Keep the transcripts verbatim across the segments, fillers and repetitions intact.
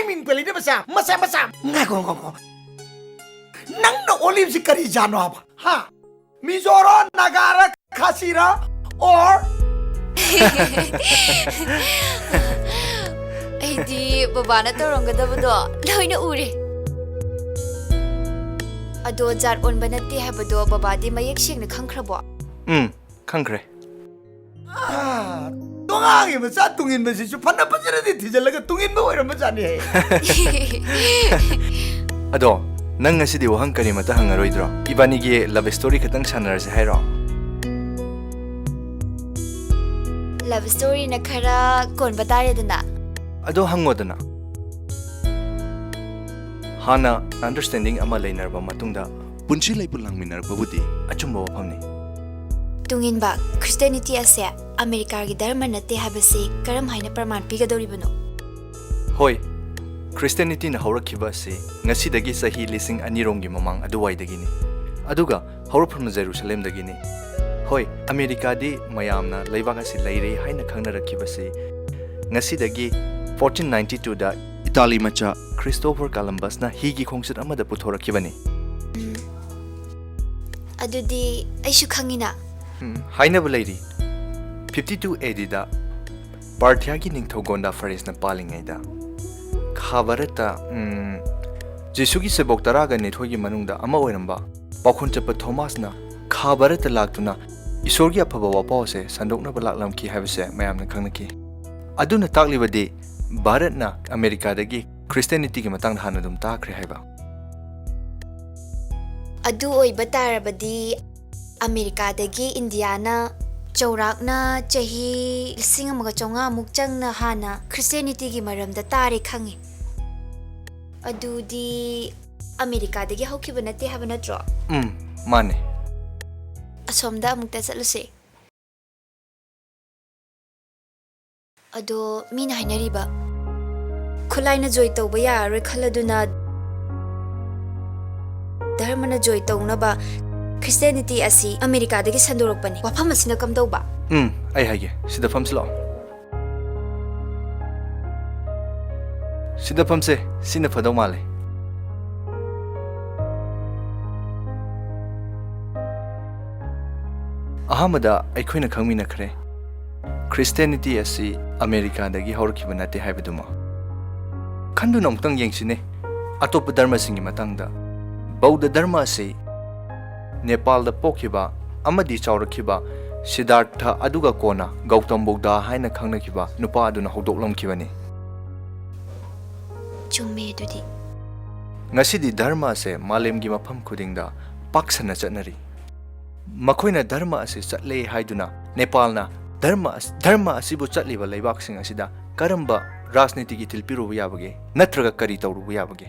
ꯃꯤꯡ ꯄꯜꯂꯤꯅꯦ ꯃꯆꯥ, ꯃꯆꯥ, ꯃꯆꯥ꯫ ꯉꯥꯏꯈꯣ, ꯉꯥꯏꯈꯣ, ꯉꯥꯏꯈꯣ꯫ ꯅꯪꯅ ꯑꯣꯜꯂꯤꯕꯁꯤ ꯀꯔꯤ ꯖꯥꯠꯅꯣ ꯍꯥꯏꯕ? ꯍꯥ? ꯃꯤꯖꯣꯔꯣ, ꯅꯥꯒꯥꯔ, ꯈꯥꯁꯤꯔ, or? ꯑꯩꯗꯤ ꯕꯕꯥꯅ ꯇꯧꯔꯝꯒꯗꯕꯗꯣ ꯂꯣꯏꯅ ꯎꯔꯦ꯫ ꯑꯗꯣ ꯖꯥꯠ ꯑꯣꯟꯕ ꯅꯠꯇꯦ ꯍꯥꯏꯕꯗꯣ ꯕꯕꯥꯗꯤ ꯃꯌꯦꯛ ꯁꯦꯡꯅ ꯈꯪꯈ꯭ꯔꯕꯣ? ꯎꯝ, ꯈꯪꯈ꯭ꯔꯦ꯫ ꯑꯥ, ꯇꯣꯉꯥꯡꯒꯤ ꯃꯆꯥ ꯇꯨꯡꯏꯟꯕꯁꯤꯁꯨ ꯐꯅ ꯐꯖꯅꯗꯤ ꯊꯤꯖꯤꯜꯂꯒ ꯇꯨꯡꯏꯟꯕ ꯑꯣꯏꯔꯝꯕꯖꯥꯠꯅꯤꯍꯦ꯫ ꯑꯗꯣ, ꯅꯪ ꯉꯁꯤꯗꯤ ꯋꯥꯍꯪ ꯀꯔꯤꯃꯠꯇ ꯍꯪꯉꯔꯣꯏꯗ꯭ꯔꯣ? ꯏꯕꯥꯅꯤꯒꯤ love story ꯈꯛꯇꯪ ꯁꯥꯟꯅꯔꯁꯦ ꯍꯥꯏꯔꯣ? Love storyꯅ ꯈꯔ ꯀꯣꯟꯕ ꯇꯥꯔꯦꯗꯅ꯫ ꯑꯗꯣ ꯍꯪꯉꯣꯗꯅ꯫ ꯍꯥꯟꯅ understanding ꯑꯃ ꯂꯩꯅꯔꯕ ꯃꯇꯨꯡꯗ ꯄꯨꯟꯁꯤ ꯂꯩꯄꯨꯟ ꯂꯥꯡꯃꯤꯟꯅꯔꯛꯄꯕꯨꯗꯤ ꯑꯆꯨꯝꯕ ꯋꯥꯐꯝꯅꯤ꯫ ꯇꯨꯡꯏꯟꯕ, ꯈ꯭ꯔꯤꯁꯇꯤꯌꯥꯅꯤꯇꯤ ꯑꯁꯦ ꯑꯃꯦꯔꯤꯀꯥꯒꯤ ꯙꯔꯃ ꯅꯠꯇꯦ ꯍꯥꯏꯕꯁꯤ ꯀꯔꯝ ꯍꯥꯏꯅ ꯄ꯭ꯔꯃꯥꯟ ꯄꯤꯒꯗꯧꯔꯤꯕꯅꯣ? ꯍꯣꯏ, ꯈ꯭ꯔꯤꯁꯇꯤꯌꯥꯅꯤꯇꯤꯅ ꯍꯧꯔꯛꯈꯤꯕ ꯑꯁꯤ ꯉꯁꯤꯗꯒꯤ ꯆꯍꯤ ꯂꯤꯁꯤꯡ ꯑꯅꯤꯔꯣꯝꯒꯤ ꯃꯃꯥꯡ ꯑꯗꯨꯋꯥꯏꯗꯒꯤꯅꯤ꯫ ꯑꯗꯨꯒ ꯍꯧꯔꯛꯐꯝꯅ ꯖꯦꯔꯨꯁꯂꯦꯝꯗꯒꯤꯅꯤ꯫ ꯍꯣꯏ, ꯑꯃꯦꯔꯤꯀꯥꯗꯤ ꯃꯌꯥꯝꯅ ꯂꯩꯕꯥꯛ ꯑꯁꯤ ꯂꯩꯔꯦ ꯍꯥꯏꯅ ꯈꯪꯅꯔꯛꯈꯤꯕꯁꯤ ꯉꯁꯤꯗꯒꯤ fourteen ninety twoꯗ ꯏꯇꯥꯂꯤ ꯃꯆꯥ ꯈ꯭ꯔꯤꯁꯇꯣꯐꯔ ꯀꯂꯝꯕꯁꯅ ꯍꯤꯒꯤ ꯈꯣꯡꯆꯠ ꯑꯃꯗ ꯄꯨꯊꯣꯔꯛꯈꯤꯕꯅꯤ꯫ ꯎꯝ, ꯑꯗꯨꯗꯤ ꯑꯩꯁꯨ ꯈꯪꯉꯤꯅ꯫ ꯎꯝ, ꯍꯥꯏꯅꯕ ꯂꯩꯔꯤ, fifty two A Dꯗ ꯄꯥꯔꯊꯤꯌꯥꯒꯤ ꯅꯤꯡꯊꯧ ꯒꯣꯟꯗꯥ ꯐꯔꯦꯁꯅ ꯄꯥꯜꯂꯤꯉꯩꯗ ꯈꯥ ꯚꯥꯔꯠꯇ, ꯎꯝ, ꯖꯤꯁꯨꯒꯤ ꯁꯦꯕꯣꯛ ꯇꯔꯥꯒ ꯅꯤꯊꯣꯏꯒꯤ ꯃꯅꯨꯡꯗ ꯑꯃ ꯑꯣꯏꯔꯝꯕ ꯄꯥꯎꯈꯣꯟ ꯆꯠꯄ ꯊꯣꯃꯥꯁꯅ ꯈꯥ ꯚꯥꯔꯠꯇ ꯂꯥꯛꯇꯨꯅ ꯏꯁꯣꯔꯒꯤ ꯑꯐꯕ ꯋꯥꯄꯥꯎ ꯑꯁꯦ ꯁꯟꯗꯣꯛꯅꯕ ꯂꯥꯛꯂꯝꯈꯤ ꯍꯥꯏꯕꯁꯦ ꯃꯌꯥꯝꯅ ꯈꯪꯅꯈꯤ꯫ ꯑꯗꯨꯅ ꯇꯥꯛꯂꯤꯕꯗꯤ ꯚꯥꯔꯠꯅ ꯑꯃꯦꯔꯤꯀꯥꯗꯒꯤ ꯈ꯭ꯔꯤꯁꯇꯤꯌꯥꯅꯤꯇꯤꯒꯤ ꯃꯇꯥꯡꯗ ꯍꯥꯟꯅ ꯑꯗꯨꯝ ꯇꯥꯈ꯭ꯔꯦ ꯍꯥꯏꯕ꯫ ꯑꯗꯨ ꯑꯣꯏꯕ ꯇꯥꯔꯕꯗꯤ ꯑꯃꯦꯔꯤꯀꯥꯗꯒꯤ ꯏꯟꯗꯤꯌꯥꯅ ꯆꯧꯔꯥꯛꯅ ꯆꯍꯤ ꯂꯤꯁꯤꯡ ꯑꯃꯒ ꯆꯥꯝꯃꯉꯥꯃꯨꯛ ꯆꯪꯅ ꯍꯥꯟꯅ ꯈ꯭ꯔꯤꯁꯇꯤꯌꯥꯅꯤꯇꯤꯒꯤ ꯃꯔꯝꯗ ꯇꯥꯔꯦ ꯈꯪꯉꯤ꯫ ꯑꯗꯨꯗꯤ ꯑꯃꯦꯔꯤꯀꯥꯗꯒꯤ ꯍꯧꯈꯤꯕ ꯅꯠꯇꯦ ꯍꯥꯏꯕ ꯅꯠꯇ꯭ꯔꯣ? ꯎꯝ, ꯃꯥꯅꯦ꯫ ꯑꯁꯣꯝꯗ ꯑꯃꯨꯛꯇ ꯆꯠꯂꯨꯁꯦ꯫ ꯑꯗꯣ ꯃꯤꯅ ꯍꯥꯏꯅꯔꯤꯕ, ꯈꯨꯠꯂꯥꯏꯅ ꯖꯣꯏ ꯇꯧꯕ ꯌꯥꯔꯔꯣꯏ ꯈꯜꯂꯗꯨꯅ ꯙꯔꯃꯅ ꯖꯣꯏ ꯇꯧꯅꯕ ꯈ꯭ꯔꯤꯁꯇꯤꯌꯥꯅꯤꯇꯤ ꯑꯁꯤ ꯑꯃꯦꯔꯤꯀꯥꯗꯒꯤ ꯁꯟꯗꯣꯔꯛꯄꯅꯤ꯫ ꯋꯥꯐꯝ ꯑꯁꯤꯅ ꯀꯝꯗꯧꯕ? ꯎꯝ, ꯑꯩ ꯍꯥꯏꯒꯦ꯫ ꯁꯤꯗ ꯐꯝꯁꯤ ꯂꯥꯛꯑꯣ꯫ ꯁꯤꯗ ꯐꯝꯁꯦ, ꯁꯤꯅ ꯐꯗꯧ ꯃꯥꯜꯂꯦ꯫ ꯑꯍꯥꯟꯕꯗ ꯑꯩꯈꯣꯏꯅ ꯈꯪꯃꯤꯟꯅꯈ꯭ꯔꯦ, ꯈ꯭ꯔꯤꯁꯇꯤꯌꯥꯅꯤꯇꯤ ꯑꯁꯤ ꯑꯃꯦꯔꯤꯀꯥꯗꯒꯤ ꯍꯧꯔꯛꯈꯤꯕ ꯅꯠꯇꯦ ꯍꯥꯏꯕꯗꯨꯃ꯫ ꯈꯟꯗꯨꯅ ꯑꯃꯨꯛꯇꯪ ꯌꯦꯡꯁꯤꯅꯦ, ꯑꯇꯣꯞꯄ ꯙꯔꯃꯁꯤꯡꯒꯤ ꯃꯇꯥꯡꯗ꯫ ꯕꯧꯗ ꯙꯔꯃ ꯑꯁꯤ ꯅꯦꯄꯥꯜꯗ ꯄꯣꯛꯈꯤꯕ ꯑꯃꯗꯤ ꯆꯥꯎꯔꯛꯈꯤꯕ ꯁꯤꯗꯥꯔꯊ, ꯑꯗꯨꯒ ꯀꯣꯟꯅ ꯒꯧꯇꯝ ꯕꯨꯗꯙ ꯍꯥꯏꯅ ꯈꯪꯅꯈꯤꯕ ꯅꯨꯄꯥ ꯑꯗꯨꯅ ꯍꯧꯗꯣꯛꯂꯝꯈꯤꯕꯅꯤ꯫ ꯆꯨꯝꯃꯦ ꯑꯗꯨꯗꯤ꯫ ꯉꯁꯤꯗꯤ ꯙꯔꯃ ꯑꯁꯦ ꯃꯥꯂꯦꯝꯒꯤ ꯃꯐꯝ ꯈꯨꯗꯤꯡꯗ ꯄꯥꯛ ꯁꯟꯅ ꯆꯠꯅꯔꯤ꯫ ꯃꯈꯣꯏꯅ ꯙꯔꯃ ꯑꯁꯤ ꯆꯠꯂꯦ ꯍꯥꯏꯗꯨꯅ ꯅꯦꯄꯥꯜꯅ ꯙꯔꯃ ꯑꯁ-, ꯙꯔꯃ ꯑꯁꯤꯕꯨ ꯆꯠꯂꯤꯕ ꯂꯩꯕꯥꯛꯁꯤꯡ ꯑꯁꯤꯗ ꯀꯔꯝꯕ ꯔꯥꯖꯅꯤꯇꯤꯒꯤ ꯏꯊꯤꯜ ꯄꯤꯔꯨꯕ ꯌꯥꯕꯒꯦ? ꯅꯠꯇ꯭ꯔꯒ ꯀꯔꯤ ꯇꯧꯔꯨꯕ ꯌꯥꯕꯒꯦ?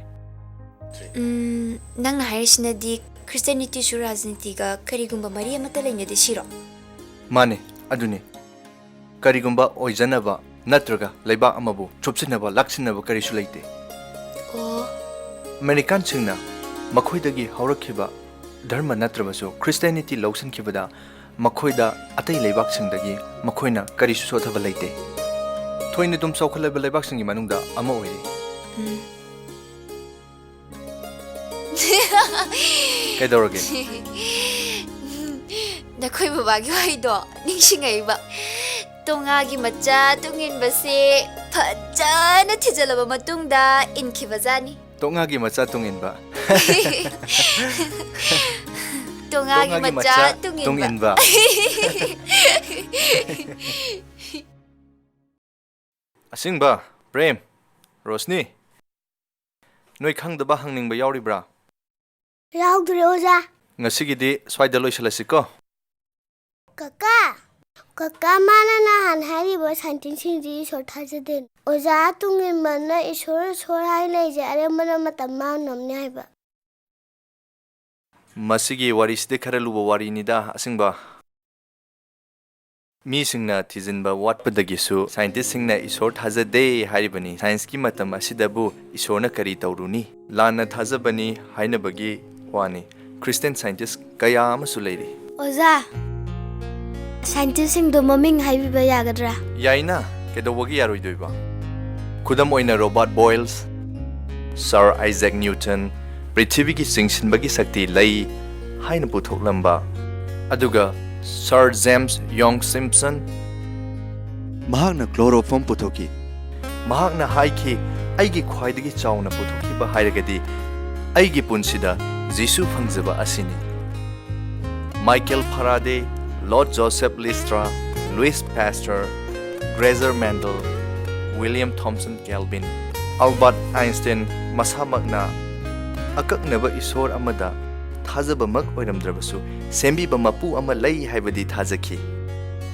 ꯎꯝ, ꯅꯪꯅ ꯍꯥꯏꯔꯤꯁꯤꯅꯗꯤ ꯈ꯭ꯔꯤꯁꯇꯤꯌꯥꯅꯤꯇꯤꯁꯨ ꯔꯥꯖꯅꯤꯇꯤꯒ ꯀꯔꯤꯒꯨꯝꯕ ꯃꯔꯤ ꯑꯃꯠꯇ ꯂꯩꯅꯗꯦ ꯁꯤꯔꯣ? ꯃꯥꯅꯦ, ꯑꯗꯨꯅꯤ꯫ ꯀꯔꯤꯒꯨꯝꯕ ꯑꯣꯏꯖꯅꯕ ꯅꯠꯇ꯭ꯔꯒ ꯂꯩꯕꯥꯛ ꯑꯃꯕꯨ ꯆꯨꯞꯁꯤꯟꯅꯕ, ꯂꯥꯛꯁꯤꯟꯅꯕ ꯀꯔꯤꯁꯨ ꯂꯩꯇꯦ꯫ ꯑꯣ꯫ ꯑꯃꯦꯔꯤꯀꯥꯟꯁꯤꯡꯅ ꯃꯈꯣꯏꯗꯒꯤ ꯍꯧꯔꯛꯈꯤꯕ ꯙꯔꯃ ꯅꯠꯇ꯭ꯔꯕꯁꯨ ꯈ꯭ꯔꯤꯁꯇꯤꯌꯥꯅꯤꯇꯤ ꯂꯧꯁꯤꯟꯈꯤꯕꯗ ꯃꯈꯣꯏꯗ ꯑꯇꯩ ꯂꯩꯕꯥꯛꯁꯤꯡꯗꯒꯤ ꯃꯈꯣꯏꯅ ꯀꯔꯤꯁꯨ ꯁꯣꯠꯊꯕ ꯂꯩꯇꯦ꯫ ꯊꯣꯏꯅ ꯑꯗꯨꯝ ꯆꯥꯎꯈꯠꯂꯕ ꯂꯩꯕꯥꯛꯁꯤꯡꯒꯤ ꯃꯅꯨꯡꯗ ꯑꯃ ꯑꯣꯏꯔꯤ꯫ ꯎꯝ꯫ ꯀꯩꯗꯧꯔꯒꯦ? ꯅꯈꯣꯏ ꯕꯕꯥꯒꯤ ꯋꯥꯍꯩꯗꯣ ꯅꯤꯡꯁꯤꯡꯉꯛꯏꯕ꯫ ꯇꯣꯉꯥꯒꯤ ꯃꯆꯥ ꯇꯨꯡ ꯏꯟꯕꯁꯦ ꯐꯖꯅ ꯊꯤꯖꯤꯜꯂꯕ ꯃꯇꯨꯡꯗ ꯏꯟꯈꯤꯕꯖꯥꯠꯅꯤ꯫ ꯇꯣꯉꯥꯒꯤ ꯃꯆꯥ ꯇꯨꯡ ꯏꯟꯕ꯫ ꯇꯣꯉꯥꯒꯤ ꯇꯣꯉꯥꯒꯤ ꯃꯆꯥ ꯃꯆꯥ ꯇꯨꯡ ꯇꯨꯡ ꯏꯟꯕ꯫ ꯏꯟꯕ꯫ ꯑꯁꯦꯡꯕ, ꯄ꯭ꯔꯦꯝ, ꯔꯣꯁꯅꯤ, ꯅꯣꯏ ꯈꯪꯗꯕ ꯍꯪꯅꯤꯡꯕ ꯌꯥꯎꯔꯤꯕ꯭ꯔꯥ? ꯌꯥꯎꯗ꯭ꯔꯦ, ꯑꯣꯖꯥ꯫ ꯉꯁꯤꯒꯤꯗꯤ ꯁ꯭ꯋꯥꯏꯗ ꯂꯣꯏꯁꯤꯜꯂꯁꯤꯀꯣ꯫ ꯀꯀꯥ, ꯀꯀꯥ, ꯃꯥꯅ ꯅꯍꯥꯟ ꯍꯥꯏꯔꯤꯕ ꯁꯥꯏꯟꯇꯤꯁꯁꯤꯡꯁꯤ ꯏꯁꯣꯔ ꯊꯥꯖꯗꯦ꯫ ꯑꯣꯖꯥ ꯇꯨꯡ ꯏꯟꯕꯅ ꯏꯁꯣꯔ, ꯏꯁꯣꯔ ꯍꯥꯏ ꯂꯩꯁꯦ ꯑꯔꯦꯝꯕꯗ ꯃꯇꯝ ꯃꯥꯡꯅꯕꯅꯤ ꯍꯥꯏꯕ꯫ ꯃꯁꯤꯒꯤ ꯋꯥꯔꯤꯁꯤꯗꯤ ꯈꯔ ꯂꯨꯕ ꯋꯥꯔꯤꯅꯤꯗ, ꯑꯁꯦꯡꯕ꯫ ꯃꯤꯁꯤꯡꯅ ꯊꯤꯖꯤꯟꯕ ꯋꯥꯠꯄꯗꯒꯤꯁꯨ ꯁꯥꯏꯟꯇꯤꯁꯁꯤꯡꯅ ꯏꯁꯣꯔ ꯊꯥꯖꯗꯦ ꯍꯥꯏꯔꯤꯕꯅꯤ꯫ ꯁꯥꯏꯟꯁꯀꯤ ꯃꯇꯝ ꯑꯁꯤꯗꯕꯨ ꯏꯁꯣꯔꯅ ꯀꯔꯤ ꯇꯧꯔꯨꯅꯤ? ꯂꯥꯟꯅ ꯊꯥꯖꯕꯅꯤ ꯍꯥꯏꯅꯕꯒꯤ ꯋꯥꯅꯤ꯫ ꯈ꯭ꯔꯤꯁꯇꯤꯌꯥꯟ ꯁꯥꯏꯟꯇꯤꯁ ꯀꯌꯥ ꯑꯃꯁꯨ ꯂꯩꯔꯤ꯫ ꯑꯣꯖꯥ, ꯁꯥꯏꯟꯇꯤꯁꯁꯤꯡꯗꯣ ꯃꯃꯤꯡ ꯍꯥꯏꯕꯤꯕ ꯌꯥꯒꯗ꯭ꯔꯥ? ꯌꯥꯏꯅ, ꯀꯩꯗꯧꯕꯒꯤ ꯌꯥꯔꯣꯏꯗꯣꯏꯕ? ꯈꯨꯗꯝ ꯑꯣꯏꯅ, ꯔꯣꯕꯥꯔꯠ ꯕꯣꯏꯜꯁ, ꯁꯥꯔ ꯑꯥꯏꯖꯦꯛ ꯅ꯭ꯌꯨꯇꯟ, ꯄ꯭ꯔꯤꯊꯤꯕꯤꯒꯤ ꯆꯤꯡꯁꯤꯟꯕꯒꯤ ꯁꯛꯇꯤ ꯂꯩ ꯍꯥꯏꯅ ꯄꯨꯊꯣꯛꯂꯝꯕ, ꯑꯗꯨꯒ ꯁꯥꯔ ꯖꯦꯝꯁ ꯌꯣꯡ ꯁꯤꯝꯄꯁꯟ꯫ ꯃꯍꯥꯛꯅ ꯀ꯭ꯂꯣꯔꯣꯐꯣꯝ ꯄꯨꯊꯣꯛꯈꯤ꯫ ꯃꯍꯥꯛꯅ ꯍꯥꯏꯈꯤ, "ꯑꯩꯒꯤ ꯈ꯭ꯋꯥꯏꯗꯒꯤ ꯆꯥꯎꯅ ꯄꯨꯊꯣꯛꯈꯤꯕ ꯍꯥꯏꯔꯒꯗꯤ ꯑꯩꯒꯤ ꯄꯨꯟꯁꯤꯗ ꯖꯤꯁꯨ ꯐꯪꯖꯕ ꯑꯁꯤꯅꯤ"꯫ Michael Faraday, Lord Joseph Lister, Louis Pasteur, Gregor Mendel, William Thomson Kelvin, Albert Einstein ꯃꯁꯥꯃꯛꯅ ꯑꯀꯛꯅꯕ ꯏꯁꯣꯔ ꯑꯃꯗ ꯊꯥꯖꯕꯃꯛ ꯑꯣꯏꯔꯝꯗ꯭ꯔꯕꯁꯨ, ꯁꯦꯝꯕꯤꯕ ꯃꯄꯨ ꯑꯃ ꯂꯩ ꯍꯥꯏꯕꯗꯤ ꯊꯥꯖꯈꯤ꯫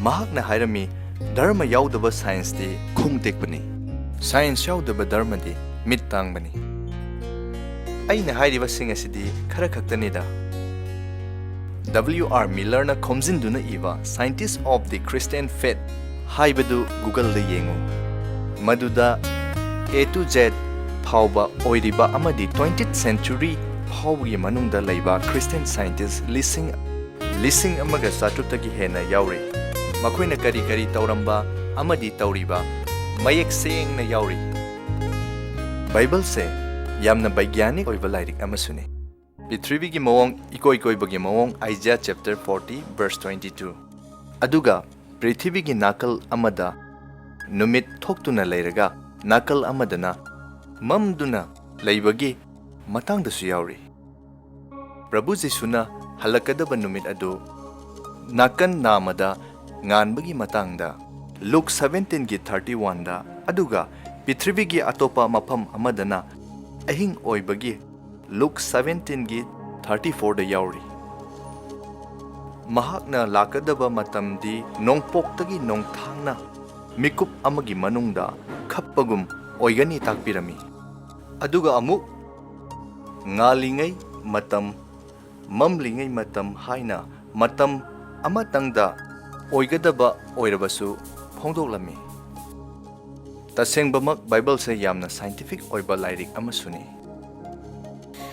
ꯃꯍꯥꯛꯅ ꯍꯥꯏꯔꯝꯃꯤ, "ꯙꯔꯃ ꯌꯥꯎꯗꯕ ꯁꯥꯏꯟꯁꯇꯤ ꯈꯣꯡ ꯇꯦꯛꯄꯅꯤ꯫ ꯁꯥꯏꯟꯁ ꯌꯥꯎꯗꯕ ꯙꯔꯃꯗꯤ ꯃꯤꯠ ꯇꯥꯡꯕꯅꯤ"꯫ ꯑꯩꯅ ꯍꯥꯏꯔꯤꯕꯁꯤꯡ ꯑꯁꯤꯗꯤ ꯈꯔ ꯈꯛꯇꯅꯤꯗ꯫ ꯗꯕ꯭ꯂꯤꯌꯨ ꯑꯥꯔ ꯃꯤꯂꯔꯅ ꯈꯣꯝꯖꯤꯟꯗꯨꯅ ꯏꯕ Scientists of the Christian Faith ꯍꯥꯏꯕꯗꯨ Google-ꯗ ꯌꯦꯡꯉꯨ꯫ ꯃꯗꯨꯗ A to Z ꯐꯥꯎꯕ ꯑꯣꯏꯔꯤꯕ ꯑꯃꯗꯤ twentieth century ꯐꯥꯎꯕꯒꯤ ꯃꯅꯨꯡꯗ ꯂꯩꯕ Christian scientist ꯂꯤꯁꯤꯡ, ꯂꯤꯁꯤꯡ ꯑꯃꯒ ꯆꯥꯇ꯭ꯔꯨꯛꯇꯒꯤ ꯍꯦꯟꯅ ꯌꯥꯎꯔꯤ꯫ ꯃꯈꯣꯏꯅ ꯀꯔꯤ ꯀꯔꯤ ꯇꯧꯔꯝꯕ ꯑꯃꯗꯤ ꯇꯧꯔꯤꯕ ꯃꯌꯦꯛ ꯁꯦꯡꯅ ꯌꯥꯎꯔꯤ꯫ ꯕꯥꯏꯕꯜꯁꯦ ꯌꯥꯝꯅ ꯕꯩꯒ꯭ꯌꯥꯅꯤꯛ ꯑꯣꯏꯕ ꯂꯥꯏꯔꯤꯛ ꯑꯃꯁꯨꯅꯤ꯫ ꯄ꯭ꯔꯤꯊꯤꯕꯤꯒꯤ ꯃꯑꯣꯡ ꯏꯀꯣꯏ ꯀꯣꯏꯕꯒꯤ ꯃꯑꯣꯡ, Isaiah chapter forty verse twenty two꯫ ꯑꯗꯨꯒ ꯄ꯭ꯔꯤꯊꯤꯕꯤꯒꯤ ꯅꯥꯀꯜ ꯑꯃꯗ ꯅꯨꯃꯤꯠ ꯊꯣꯛꯇꯨꯅ ꯂꯩꯔꯒ, ꯅꯥꯀꯜ ꯑꯃꯗꯅ ꯃꯝꯗꯨꯅ ꯂꯩꯕꯒꯤ ꯃꯇꯥꯡꯗꯁꯨ ꯌꯥꯎꯔꯤ꯫ ꯄ꯭ꯔꯚꯨ ꯖꯤꯁꯨꯅ ꯍꯜꯂꯛꯀꯗꯕ ꯅꯨꯃꯤꯠ ꯑꯗꯨ ꯅꯥꯀꯟ ꯅꯥꯃꯗ ꯉꯥꯟꯕꯒꯤ ꯃꯇꯥꯡꯗ, ꯂꯨꯛ seventeen-ꯒꯤ thirty one-ꯗ, ꯑꯗꯨꯒ ꯄ꯭ꯔꯤꯊꯤꯕꯤꯒꯤ ꯑꯇꯣꯞꯄ ꯃꯐꯝ ꯑꯃꯗꯅ ꯑꯍꯤꯡ ꯑꯣꯏꯕꯒꯤ, ꯂꯨꯛ seventeen-ꯒꯤ thirty four-ꯗ ꯌꯥꯎꯔꯤ꯫ ꯃꯍꯥꯛꯅ ꯂꯥꯛꯀꯗꯕ ꯃꯇꯝꯗꯤ ꯅꯣꯡꯄꯣꯛꯇꯒꯤ ꯅꯣꯡꯊꯥꯡꯅ ꯃꯤꯀꯨꯞ ꯑꯃꯒꯤ ꯃꯅꯨꯡꯗ ꯈꯞꯄꯒꯨꯝ ꯑꯣꯏꯒꯅꯤ ꯇꯥꯛꯄꯤꯔꯝꯃꯤ꯫ ꯑꯗꯨꯒ ꯑꯃꯨꯛ ꯉꯥꯜꯂꯤꯉꯩ ꯃꯇꯝ, ꯃꯝꯂꯤꯉꯩ ꯃꯇꯝ ꯍꯥꯏꯅ ꯃꯇꯝ ꯑꯃꯇꯪꯗ ꯑꯣꯏꯒꯗꯕ ꯑꯣꯏꯔꯕꯁꯨ ꯐꯣꯡꯗꯣꯛꯂꯝꯃꯤ꯫ ꯇꯁꯦꯡꯕꯃꯛ ꯕꯥꯏꯕꯜꯁꯦ ꯌꯥꯝꯅ scientific ꯑꯣꯏꯕ ꯂꯥꯏꯔꯤꯛ ꯑꯃꯁꯨꯅꯤ꯫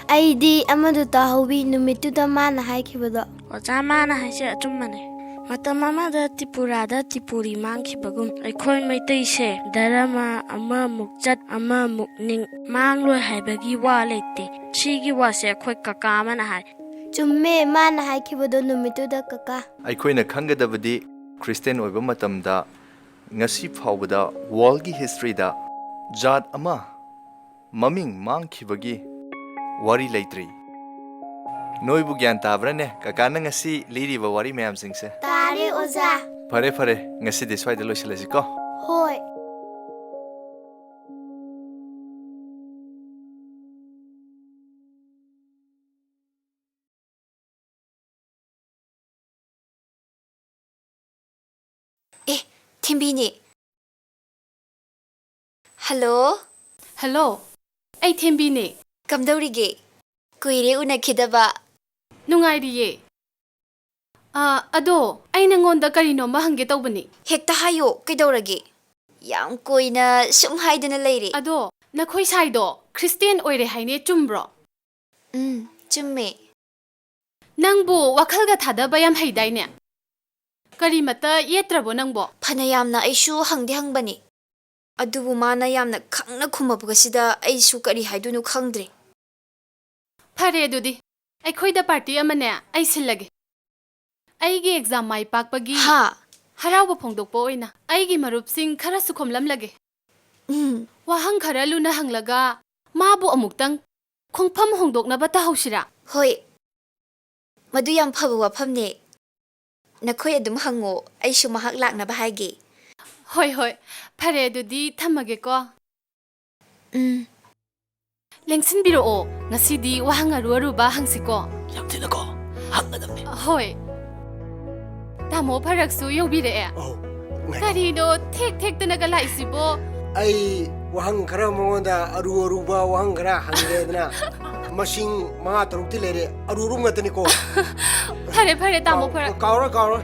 ꯑꯩꯗꯤ ꯑꯃꯗꯨ ꯇꯥꯍꯧꯋꯤ, ꯅꯨꯃꯤꯠꯇꯨꯗ ꯃꯥꯅ ꯍꯥꯏꯈꯤꯕꯗꯣ꯫ ꯑꯣꯖꯥ, ꯃꯥꯅ ꯍꯥꯏꯁꯦ ꯑꯆꯨꯝꯕꯅꯦ꯫ ꯃꯇꯝ ꯑꯃꯗ ꯇ꯭ꯔꯤꯄꯨꯔꯥꯗ ꯇ꯭ꯔꯤꯄꯨꯔꯤ ꯃꯥꯡꯈꯤꯕꯒꯨꯝ, ꯑꯩꯈꯣꯏ ꯃꯩꯇꯩꯁꯦ ꯙꯔꯃ ꯑꯃꯃꯨꯛ ꯆꯠ ꯑꯃꯃꯨꯛ ꯅꯤꯡ ꯃꯥꯡꯂꯣꯏ ꯍꯥꯏꯕꯒꯤ ꯋꯥ ꯂꯩꯇꯦ꯫ ꯁꯤꯒꯤ ꯋꯥꯁꯦ ꯑꯩꯈꯣꯏ ꯀꯀꯥ ꯑꯃꯅ ꯍꯥꯏ꯫ ꯆꯨꯝꯃꯦ, ꯃꯥꯅ ꯍꯥꯏꯈꯤꯕꯗꯣ ꯅꯨꯃꯤꯠꯇꯨꯗ, ꯀꯀꯥ꯫ ꯑꯩꯈꯣꯏꯅ ꯈꯪꯒꯗꯕꯗꯤ, ꯈ꯭ꯔꯤꯁꯇꯤꯌꯥꯟ ꯑꯣꯏꯕ ꯃꯇꯝꯗ ꯉꯁꯤ ꯐꯥꯎꯕꯗ ꯋꯥꯔꯜꯒꯤ ꯍꯤꯁꯇ꯭ꯔꯤꯗ ꯖꯥꯠ ꯑꯃ ꯃꯃꯤꯡ ꯃꯥꯡꯈꯤꯕꯒꯤ ꯋꯥꯔꯤ ꯂꯩꯇ꯭ꯔꯤ꯫ ꯅꯣꯏꯕꯨ ꯒ꯭ꯌꯥꯟ ꯇꯥꯕ꯭ꯔꯥꯅꯦ, ꯀꯀꯥꯅ ꯉꯁꯤ ꯂꯤꯔꯤꯕ ꯋꯥꯔꯤ ꯃꯌꯥꯝꯁꯤꯡꯁꯦ? ꯇꯥꯔꯦ, ꯑꯣꯖꯥ꯫ ꯐꯔꯦ, ꯐꯔꯦ, ꯉꯁꯤꯗꯤ ꯁ꯭ꯋꯥꯏꯗ ꯂꯣꯏꯁꯤꯜꯂꯁꯤꯀꯣ꯫ ꯍꯣꯏ꯫ ꯑꯦ, ꯊꯦꯝꯕꯤꯅꯦ꯫ ꯍꯜꯂꯣ꯫ ꯍꯜꯂꯣ, ꯑꯩ ꯊꯦꯝꯕꯤꯅꯦ꯫ ꯀꯝꯗꯧꯔꯤꯒꯦ? ꯀꯨꯏꯔꯦ ꯎꯅꯈꯤꯗꯕ꯫ ꯅꯨꯡꯉꯥꯏꯔꯤꯌꯦ꯫ ꯑ, ꯑꯗꯣ, ꯑꯩ ꯅꯉꯣꯟꯗ ꯀꯔꯤꯅꯣꯝꯃ ꯍꯪꯒꯦ ꯇꯧꯕꯅꯤ꯫ ꯍꯦꯛꯇ ꯍꯥꯏꯌꯣ, ꯀꯩꯗꯧꯔꯒꯦ? ꯌꯥꯝ ꯀꯨꯏꯅ ꯁꯨꯝ ꯍꯥꯏꯗꯅ ꯂꯩꯔꯦ꯫ ꯑꯗꯣ, ꯅꯈꯣꯏ ꯁꯥꯏꯗꯣ ꯈ꯭ꯔꯤꯁꯇꯤꯌꯥꯟ ꯑꯣꯏꯔꯦ ꯍꯥꯏꯅꯦ, ꯆꯨꯝꯕ꯭ꯔꯣ? ꯎꯝ, ꯆꯨꯝꯃꯦ꯫ ꯅꯪꯕꯨ ꯋꯥꯈꯜꯒ ꯊꯥꯗꯕ ꯌꯥꯝ ꯍꯩꯗꯥꯏꯅꯦ? ꯀꯔꯤꯃꯠꯇ ꯌꯦꯠꯇ꯭ꯔꯕꯣ ꯅꯪꯕꯣ? ꯐꯅꯌꯥꯝꯅ ꯑꯩꯁꯨ ꯍꯪꯗꯤ ꯍꯪꯕꯅꯤ, ꯑꯗꯨꯕꯨ ꯃꯥꯅ ꯌꯥꯝꯅ ꯈꯪꯅ ꯈꯨꯝꯃꯛꯄꯁꯤꯗ ꯑꯩꯁꯨ ꯀꯔꯤ ꯍꯥꯏꯗꯣꯏꯅꯣ ꯈꯪꯗ꯭ꯔꯦ꯫ ꯐꯔꯦ ꯑꯗꯨꯗꯤ, ꯑꯩꯈꯣꯏꯗ ꯄꯥꯔꯇꯤ ꯑꯃꯅꯦ, ꯑꯩ ꯁꯤꯜꯂꯒꯦ꯫ ꯑꯩꯒꯤ ꯑꯦꯛꯖꯥꯝ ꯃꯥꯏ ꯄꯥꯛꯄꯒꯤ ꯍꯥ? ꯍꯔꯥꯎꯕ ꯐꯣꯡꯗꯣꯛꯄ ꯑꯣꯏꯅ ꯑꯩꯒꯤ ꯃꯔꯨꯞꯁꯤꯡ ꯈꯔꯁꯨ ꯈꯣꯝꯂꯝꯂꯒꯦ꯫ ꯎꯝ꯫ ꯋꯥꯍꯪ ꯈꯔ ꯂꯨꯅ ꯍꯪꯂꯒ ꯃꯥꯕꯨ ꯑꯃꯨꯛꯇꯪ ꯈꯣꯡꯐꯝ ꯍꯣꯡꯗꯣꯛꯅꯕ ꯇꯧꯍꯧꯁꯤꯔꯥ? ꯍꯣꯏ, ꯃꯗꯨ ꯌꯥꯝ ꯐꯕ ꯋꯥꯐꯝꯅꯦ꯫ ꯅꯈꯣꯏ ꯑꯗꯨꯝ ꯍꯪꯉꯣ, ꯑꯩꯁꯨ ꯃꯍꯥꯛ ꯂꯥꯛꯅꯕ ꯍꯥꯏꯒꯦ꯫ ꯍꯣꯏ, ꯍꯣꯏ, ꯐꯔꯦ, ꯑꯗꯨꯗꯤ ꯊꯝꯃꯒꯦꯀꯣ꯫ ꯎꯝ꯫ ꯂꯦꯡꯁꯤꯟꯕꯤꯔꯛꯑꯣ, ꯉꯁꯤꯗꯤ ꯋꯥꯍꯪ ꯑꯔꯨ ꯑꯔꯨꯕ ꯍꯪꯁꯤꯀꯣ꯫ ꯌꯥꯝ ꯊꯤꯅꯀꯣ, ꯍꯪꯒꯗꯕꯅꯤ꯫ ꯍꯣꯏ꯫ ꯇꯥꯃꯣ ꯐꯔꯛꯁꯨ ꯌꯧꯕꯤꯔꯛꯑꯦ꯫ ꯑꯧ, ꯉꯥꯏꯈꯣ꯫ ꯀꯔꯤꯅꯣ ꯊꯦꯛ ꯊꯦꯛꯇꯅꯒ ꯂꯥꯛꯏꯁꯤꯕꯣ? ꯑꯩ ꯋꯥꯍꯪ ꯈꯔ ꯃꯉꯣꯟꯗ ꯑꯔꯨ ꯑꯔꯨꯕ ꯋꯥꯍꯪ ꯈꯔ ꯍꯪꯒꯦꯗꯅ ꯃꯁꯤꯡ ꯃꯉꯥ ꯇꯔꯨꯛꯇꯤ ꯂꯩꯔꯦ, ꯑꯔꯨ ꯑꯔꯨ ꯉꯥꯛꯇꯅꯤꯀꯣ꯫ ꯐꯔꯦ, ꯐꯔꯦ, ꯇꯥꯃꯣ, ꯀꯥꯎ-, ꯐꯔꯦ꯫ ꯀꯥꯎꯔꯣꯏ, ꯀꯥꯎꯔꯣꯏ꯫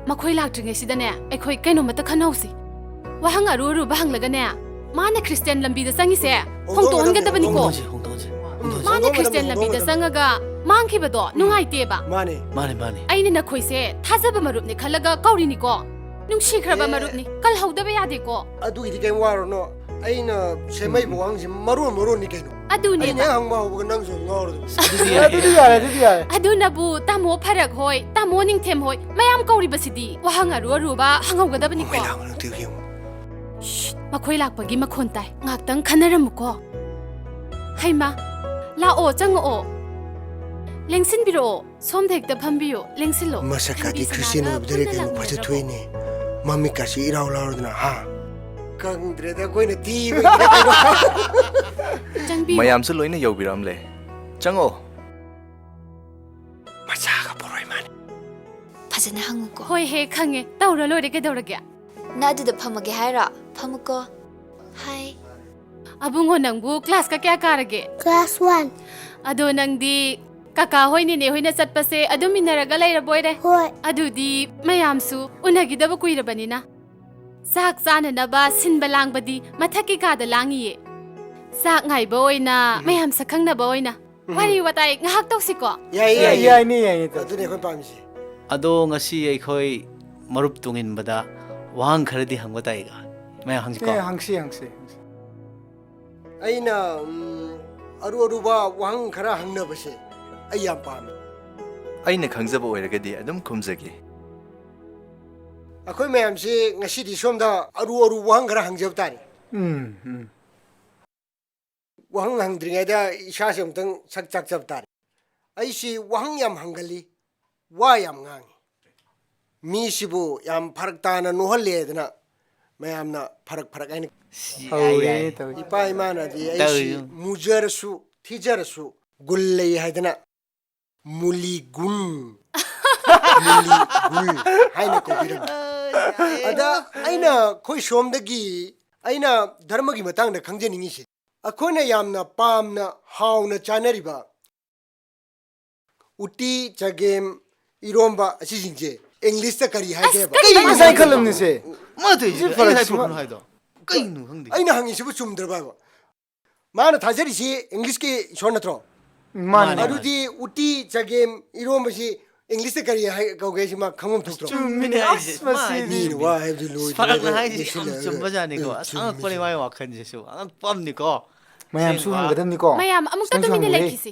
ꯃꯈꯣꯏ ꯂꯥꯛꯇ꯭ꯔꯤꯉꯩꯁꯤꯗꯅꯦ, ꯑꯩꯈꯣꯏ ꯀꯩꯅꯣꯝꯃꯇ ꯈꯟꯅꯍꯧꯁꯤ꯫ ꯋꯥꯍꯪ ꯑꯔꯨ ꯑꯔꯨꯕ ꯍꯪꯂꯒꯅꯦ, ꯃꯥꯅ ꯈ꯭ꯔꯤꯁꯇꯤꯌꯥꯟ ꯂꯝꯕꯤꯗ ꯆꯪꯉꯤꯁꯦ ꯍꯣꯡꯗꯣꯛꯍꯟꯒꯗꯕꯅꯤꯀꯣ꯫ ꯍꯣꯡꯗꯣꯛꯍꯟꯁꯤ, ꯍꯣꯡꯗꯣꯛꯍꯟꯁꯤ, ꯎꯝ, ꯍꯣꯡꯗꯣꯛꯍꯟꯁꯤ꯫ ꯃꯥꯅ ꯈ꯭ꯔꯤꯁꯇꯤꯌꯥꯟ ꯂꯝꯕꯤꯗ ꯆꯪꯉꯒ ꯃꯥꯡꯈꯤꯕꯗꯣ ꯅꯨꯡꯉꯥꯏꯇꯦꯕ꯫ ꯃꯥꯅꯦ꯫ ꯃꯥꯅꯦ ꯃꯥꯅꯦ꯫ ꯑꯩꯅ ꯅꯈꯣꯏꯁꯦ ꯊꯥꯖꯕ ꯃꯔꯨꯞꯅꯤ ꯈꯜꯂꯒ ꯀꯧꯔꯤꯅꯤꯀꯣ꯫ ꯅꯨꯡꯁꯤꯈ꯭ꯔꯕ ꯑꯦ꯫ ꯃꯔꯨꯞꯅꯤ, ꯀꯜꯍꯧꯗꯕ ꯌꯥꯗꯦꯀꯣ꯫ ꯑꯗꯨꯒꯤꯗꯤ ꯀꯩꯝ ꯋꯥꯔꯨꯅꯣ꯫ ꯑꯩꯅ ꯁꯦꯝꯃꯛꯏꯕ ꯋꯥꯍꯪꯁꯤ ꯃꯔꯣꯟ ꯃꯔꯣꯟꯅꯤ ꯀꯩꯅꯣ꯫ ꯑꯩꯅ ꯑꯗꯨꯅꯦꯕ꯫ ꯍꯦꯛ ꯍꯪꯕ ꯍꯧꯕꯒ ꯅꯪꯁꯨ ꯉꯥꯎꯔꯗꯕꯅꯤ꯫ ꯑꯗꯨꯗꯤ ꯌꯥꯔꯦ꯫ ꯑꯗꯨꯗꯤ ꯌꯥꯔꯦ, ꯑꯗꯨꯗꯤ ꯌꯥꯔꯦ꯫ ꯑꯗꯨꯅꯕꯨ ꯇꯥꯃꯣ ꯐꯔꯛ ꯍꯣꯏ, ꯇꯥꯃꯣ ꯅꯤꯡꯊꯦꯝ ꯍꯣꯏ ꯃꯌꯥꯝ ꯀꯧꯔꯤꯕꯁꯤꯗꯤ꯫ ꯋꯥꯍꯪ ꯑꯔꯨ ꯑꯔꯨꯕ ꯍꯪꯍꯧꯒꯗꯕꯅꯤꯀꯣ꯫ ꯃꯣꯏ ꯂꯥꯡꯕ ꯅꯪ ꯇꯨ ꯌꯦꯡꯉꯨ꯫ ꯁꯤꯠ, ꯃꯈꯣꯏ ꯂꯥꯛꯄꯒꯤ ꯃꯈꯣꯟ ꯇꯥꯏ꯫ ꯉꯥꯛꯇꯪ ꯈꯟꯅꯔꯝꯃꯨꯀꯣ꯫ ꯍꯩꯃꯥ, ꯂꯥꯛꯑꯣ, ꯆꯪꯉꯛꯑꯣ꯫ ꯂꯦꯡꯁꯤꯟꯕꯤꯔꯛꯑꯣ꯫ ꯁꯣꯝꯗ ꯍꯦꯛꯇ ꯐꯝꯕꯤꯌꯨ꯫ ꯂꯦꯡꯁꯤꯜꯂꯣ꯫ ꯃꯁꯛꯀꯥꯗꯤ ꯈꯟꯕꯤ ꯈ꯭ꯔꯤꯁꯇꯤꯌꯥꯟ ꯁꯅꯥꯒ ꯑꯣꯏꯕꯗꯩꯔ ꯄꯨꯟꯅ ꯀꯩꯅꯣ ꯐꯖ ꯂꯥꯛꯃꯤꯟꯅꯗ꯭ꯔꯕꯣ? ꯊꯣꯛꯏꯅꯦ꯫ ꯃꯃꯤꯠꯀꯥꯁꯤ ꯏꯔꯥꯎ ꯂꯥꯎꯔꯗꯅ ꯍꯥ꯫ ꯈꯪꯗ꯭ꯔꯦꯗ ꯑꯩꯈꯣꯏꯅ ꯊꯤꯕ꯫ ꯆꯪꯕꯤꯌꯨ꯫ ꯃꯌꯥꯝꯁꯨ ꯂꯣꯏꯅ ꯌꯧꯕꯤꯔꯛꯑꯝꯂꯦ꯫ ꯆꯪꯉꯣ꯫ ꯃꯆꯥꯒ ꯄꯣꯔꯣꯏ ꯃꯥꯅꯤ꯫ ꯐꯖꯅ ꯍꯪꯉꯨꯀꯣ꯫ ꯍꯣꯏ ꯍꯦ, ꯈꯪꯉꯦ꯫ ꯇꯧꯔ ꯂꯣꯏꯔꯦ, ꯀꯩꯗꯧꯔꯒꯦ? ꯅ ꯑꯗꯨꯗ ꯐꯝꯃꯒꯦ ꯍꯥꯏꯔꯣ? ꯐꯝꯃꯨꯀꯣ꯫ ꯍꯥꯏ꯫ ꯑꯕꯨꯡꯉꯣ, ꯅꯪꯕꯨ ꯀ꯭ꯂꯥꯁꯀ ꯀꯌꯥ ꯀꯥꯔꯒꯦ? Class one꯫ ꯑꯗꯣ ꯅꯪꯗꯤ ꯀꯀꯥ ꯍꯣꯏ, ꯅꯦꯅꯦ ꯍꯣꯏꯅ ꯆꯠꯄꯁꯦ ꯑꯗꯨꯝ ꯏꯟꯅꯔꯒ ꯂꯩꯔꯕꯣꯏꯔꯦ? ꯍꯣꯏ꯫ ꯑꯗꯨꯗꯤ ꯃꯌꯥꯝꯁꯨ ꯎꯅꯈꯤꯗꯕ ꯀꯨꯏꯔꯕꯅꯤꯅ꯫ ꯆꯥꯛ ꯆꯥꯅꯅꯕ ꯁꯤꯟꯕ ꯂꯥꯡꯕꯗꯤ ꯃꯊꯛꯀꯤ ꯀꯥꯗ ꯂꯥꯡꯉꯤꯌꯦ꯫ ꯆꯥꯛ ꯉꯥꯏꯕ ꯑꯣꯏꯅ, ꯃꯌꯥꯝ ꯁꯛꯈꯪꯅꯕ ꯑꯣꯏꯅ ꯋꯥꯔꯤ ꯋꯥꯇꯥꯏ ꯉꯥꯏꯍꯥꯛ ꯇꯧꯁꯤꯀꯣ꯫ ꯌꯥꯏꯌꯦ ꯌꯥꯏꯌꯦ꯫ ꯌꯥꯏꯅꯤ, ꯌꯥꯏꯅꯤ, ꯇꯧꯁꯤ꯫ ꯑꯗꯨꯅꯦ ꯑꯩꯈꯣꯏ ꯄꯥꯝꯃꯤꯁꯦ꯫ ꯑꯗꯣ ꯉꯁꯤ ꯑꯩꯈꯣꯏ ꯃꯔꯨꯞ ꯇꯨꯡꯏꯟꯕꯗ ꯋꯥꯍꯪ ꯈꯔꯗꯤ ꯍꯪꯕ ꯇꯥꯏꯒ꯫ ꯃꯌꯥꯝ ꯍꯪꯁꯤꯀꯣ꯫ ꯑꯦ, ꯍꯪꯁꯤ, ꯍꯪꯁꯤ, ꯍꯪꯁꯤ꯫ ꯑꯩꯅ ꯎꯝ, ꯑꯔꯨ ꯑꯔꯨꯕ ꯋꯥꯍꯪ ꯈꯔ ꯍꯪꯅꯕꯁꯦ ꯑꯩ ꯌꯥꯝ ꯄꯥꯝꯃꯤ꯫ ꯑꯩꯅ ꯈꯪꯖꯕ ꯑꯣꯏꯔꯒꯗꯤ ꯑꯗꯨꯝ ꯈꯨꯝꯖꯒꯦ꯫ ꯑꯩꯈꯣꯏ ꯃꯌꯥꯝꯁꯤ ꯉꯁꯤꯗꯤ ꯁꯣꯝꯗ ꯑꯔꯨ ꯑꯔꯨꯕ ꯋꯥꯍꯪ ꯈꯔ ꯍꯪꯖꯕ ꯇꯥꯔꯦ꯫ ꯎꯝ, ꯎꯝ꯫ ꯋꯥꯍꯪ ꯍꯪꯗ꯭ꯔꯤꯉꯩꯗ ꯏꯁꯥꯁꯦ ꯑꯃꯨꯛꯇꯪ ꯁꯛ ꯆꯥꯛꯆꯕ ꯇꯥꯔꯦ꯫ ꯑꯩꯁꯤ ꯋꯥꯍꯪ ꯌꯥꯝ ꯍꯪꯒꯜꯂꯤ, ꯋꯥ ꯌꯥꯝ ꯉꯥꯡꯉꯤ꯫ ꯃꯤꯁꯤꯕꯨ ꯌꯥꯝ ꯐꯔꯛ ꯇꯥꯅ ꯅꯣꯛꯍꯜꯂꯦꯗꯅ ꯃꯌꯥꯝꯅ ꯐꯔꯛ ꯐꯔꯛ ꯍꯥꯏꯅ꯫ ꯍꯧꯔꯦꯅꯦ ꯇꯧꯔꯤꯁꯦ꯫ ꯏꯄꯥ ꯏꯃꯥꯅꯗꯤ ꯑꯩꯁꯤ ꯇꯧꯔꯤꯅꯣ? ꯃꯨꯖꯔꯁꯨ ꯊꯤꯖꯔꯁꯨ ꯒꯨꯜ ꯂꯩ ꯍꯥꯏꯗꯅ ꯃꯨꯂꯤꯒꯨꯟ, ꯃꯨꯂꯤꯒꯨꯟ ꯍꯥꯏꯅ ꯀꯧꯕꯤꯔꯝꯃꯤ꯫ ꯑꯗ ꯑꯩꯅ ꯑꯩꯈꯣꯏ ꯁꯣꯝꯗꯒꯤ ꯑꯩꯅ ꯙꯔꯃꯒꯤ ꯃꯇꯥꯡꯗ ꯈꯪꯖꯅꯤꯡꯉꯤꯁꯦ, ꯑꯩꯈꯣꯏꯅ ꯌꯥꯝꯅ ꯄꯥꯝꯅ ꯍꯥꯎꯅ ꯆꯥꯅꯔꯤꯕ ꯎꯇꯤ, ꯆꯒꯦꯝ, ꯏꯔꯣꯝꯕ ꯑꯁꯤꯁꯤꯡꯁꯦ ꯏꯪꯂꯤꯁꯇ ꯀꯔꯤ ꯍꯥꯏꯒꯦꯕ? ꯑꯩ ꯉꯁꯥꯏ ꯈꯜꯂꯝꯃꯤꯁꯦ꯫ ꯃꯥ ꯇꯧꯔꯤꯁꯦ ꯁꯤ ꯑꯩ ꯐꯔꯛ ꯉꯁꯥꯏ ꯁꯤꯃ- ꯄ꯭ꯔꯣꯕ꯭ꯂꯦꯝ ꯍꯥꯏꯗꯣ ꯀꯩꯅꯣ ꯈꯪꯗꯦ꯫ ꯑꯩꯅ ꯍꯪꯉꯤꯁꯤꯕꯨ ꯆꯨꯝꯗ꯭ꯔꯕ ꯍꯥꯏꯕ? ꯃꯥꯅ ꯊꯥꯖꯔꯤꯁꯤ ꯏꯪꯂꯤꯁꯀꯤ ꯏꯁꯣꯔ ꯅꯠꯇ꯭ꯔꯣ? ꯃꯥꯅꯦ, ꯃꯥꯅꯦ꯫ ꯑꯗꯨꯗꯤ ꯎꯇꯤ, ꯆꯒꯦꯝ, ꯏꯔꯣꯝꯕꯁꯤ ꯏꯪꯂꯤꯁꯇ ꯀꯔꯤ ꯍꯥꯏ, ꯀꯧꯒꯦ? ꯁꯤ ꯃꯥ ꯈꯪꯐꯝ ꯊꯣꯛꯇ꯭ꯔꯣ? ꯆꯨꯝꯃꯤꯅꯦ ꯍꯥꯏꯁꯦ꯫ ꯑꯁ, ꯃꯁꯤꯗꯤ꯫ ꯃꯤꯅ ꯋꯥ ꯍꯥꯏꯕꯁꯤ ꯂꯣꯏꯗ꯭ꯔꯤꯉꯩꯗ ꯐꯔꯛꯅ ꯍꯥꯏꯁꯦ ꯌꯥꯝ ꯂꯣꯏꯁꯤꯜꯂꯛꯑꯒ꯫ ꯆꯨꯝꯕꯖꯥꯠꯅꯤꯀꯣ꯫ ꯎꯝ, ꯑꯁ, ꯆꯨꯝꯃꯤ, ꯑꯉꯛꯄꯅꯤ ꯆꯨꯝꯃꯤ꯫ ꯃꯥꯒꯤ ꯋꯥꯈꯜꯁꯤꯁꯨ꯫ ꯑꯉꯛꯄ ꯑꯃꯅꯤꯀꯣ꯫ ꯃꯌꯥꯝꯁꯨ ꯑꯁꯦꯡꯕ꯫ ꯍꯪꯒꯗꯕꯅꯤꯀꯣ꯫ ꯃꯌꯥꯝ ꯑꯃꯨꯛꯇ ꯈꯤꯇꯪꯁꯨ ꯇꯨꯃꯤꯟꯅ ꯍꯪꯉꯨꯍꯦ꯫ ꯂꯩꯈꯤꯁꯤ꯫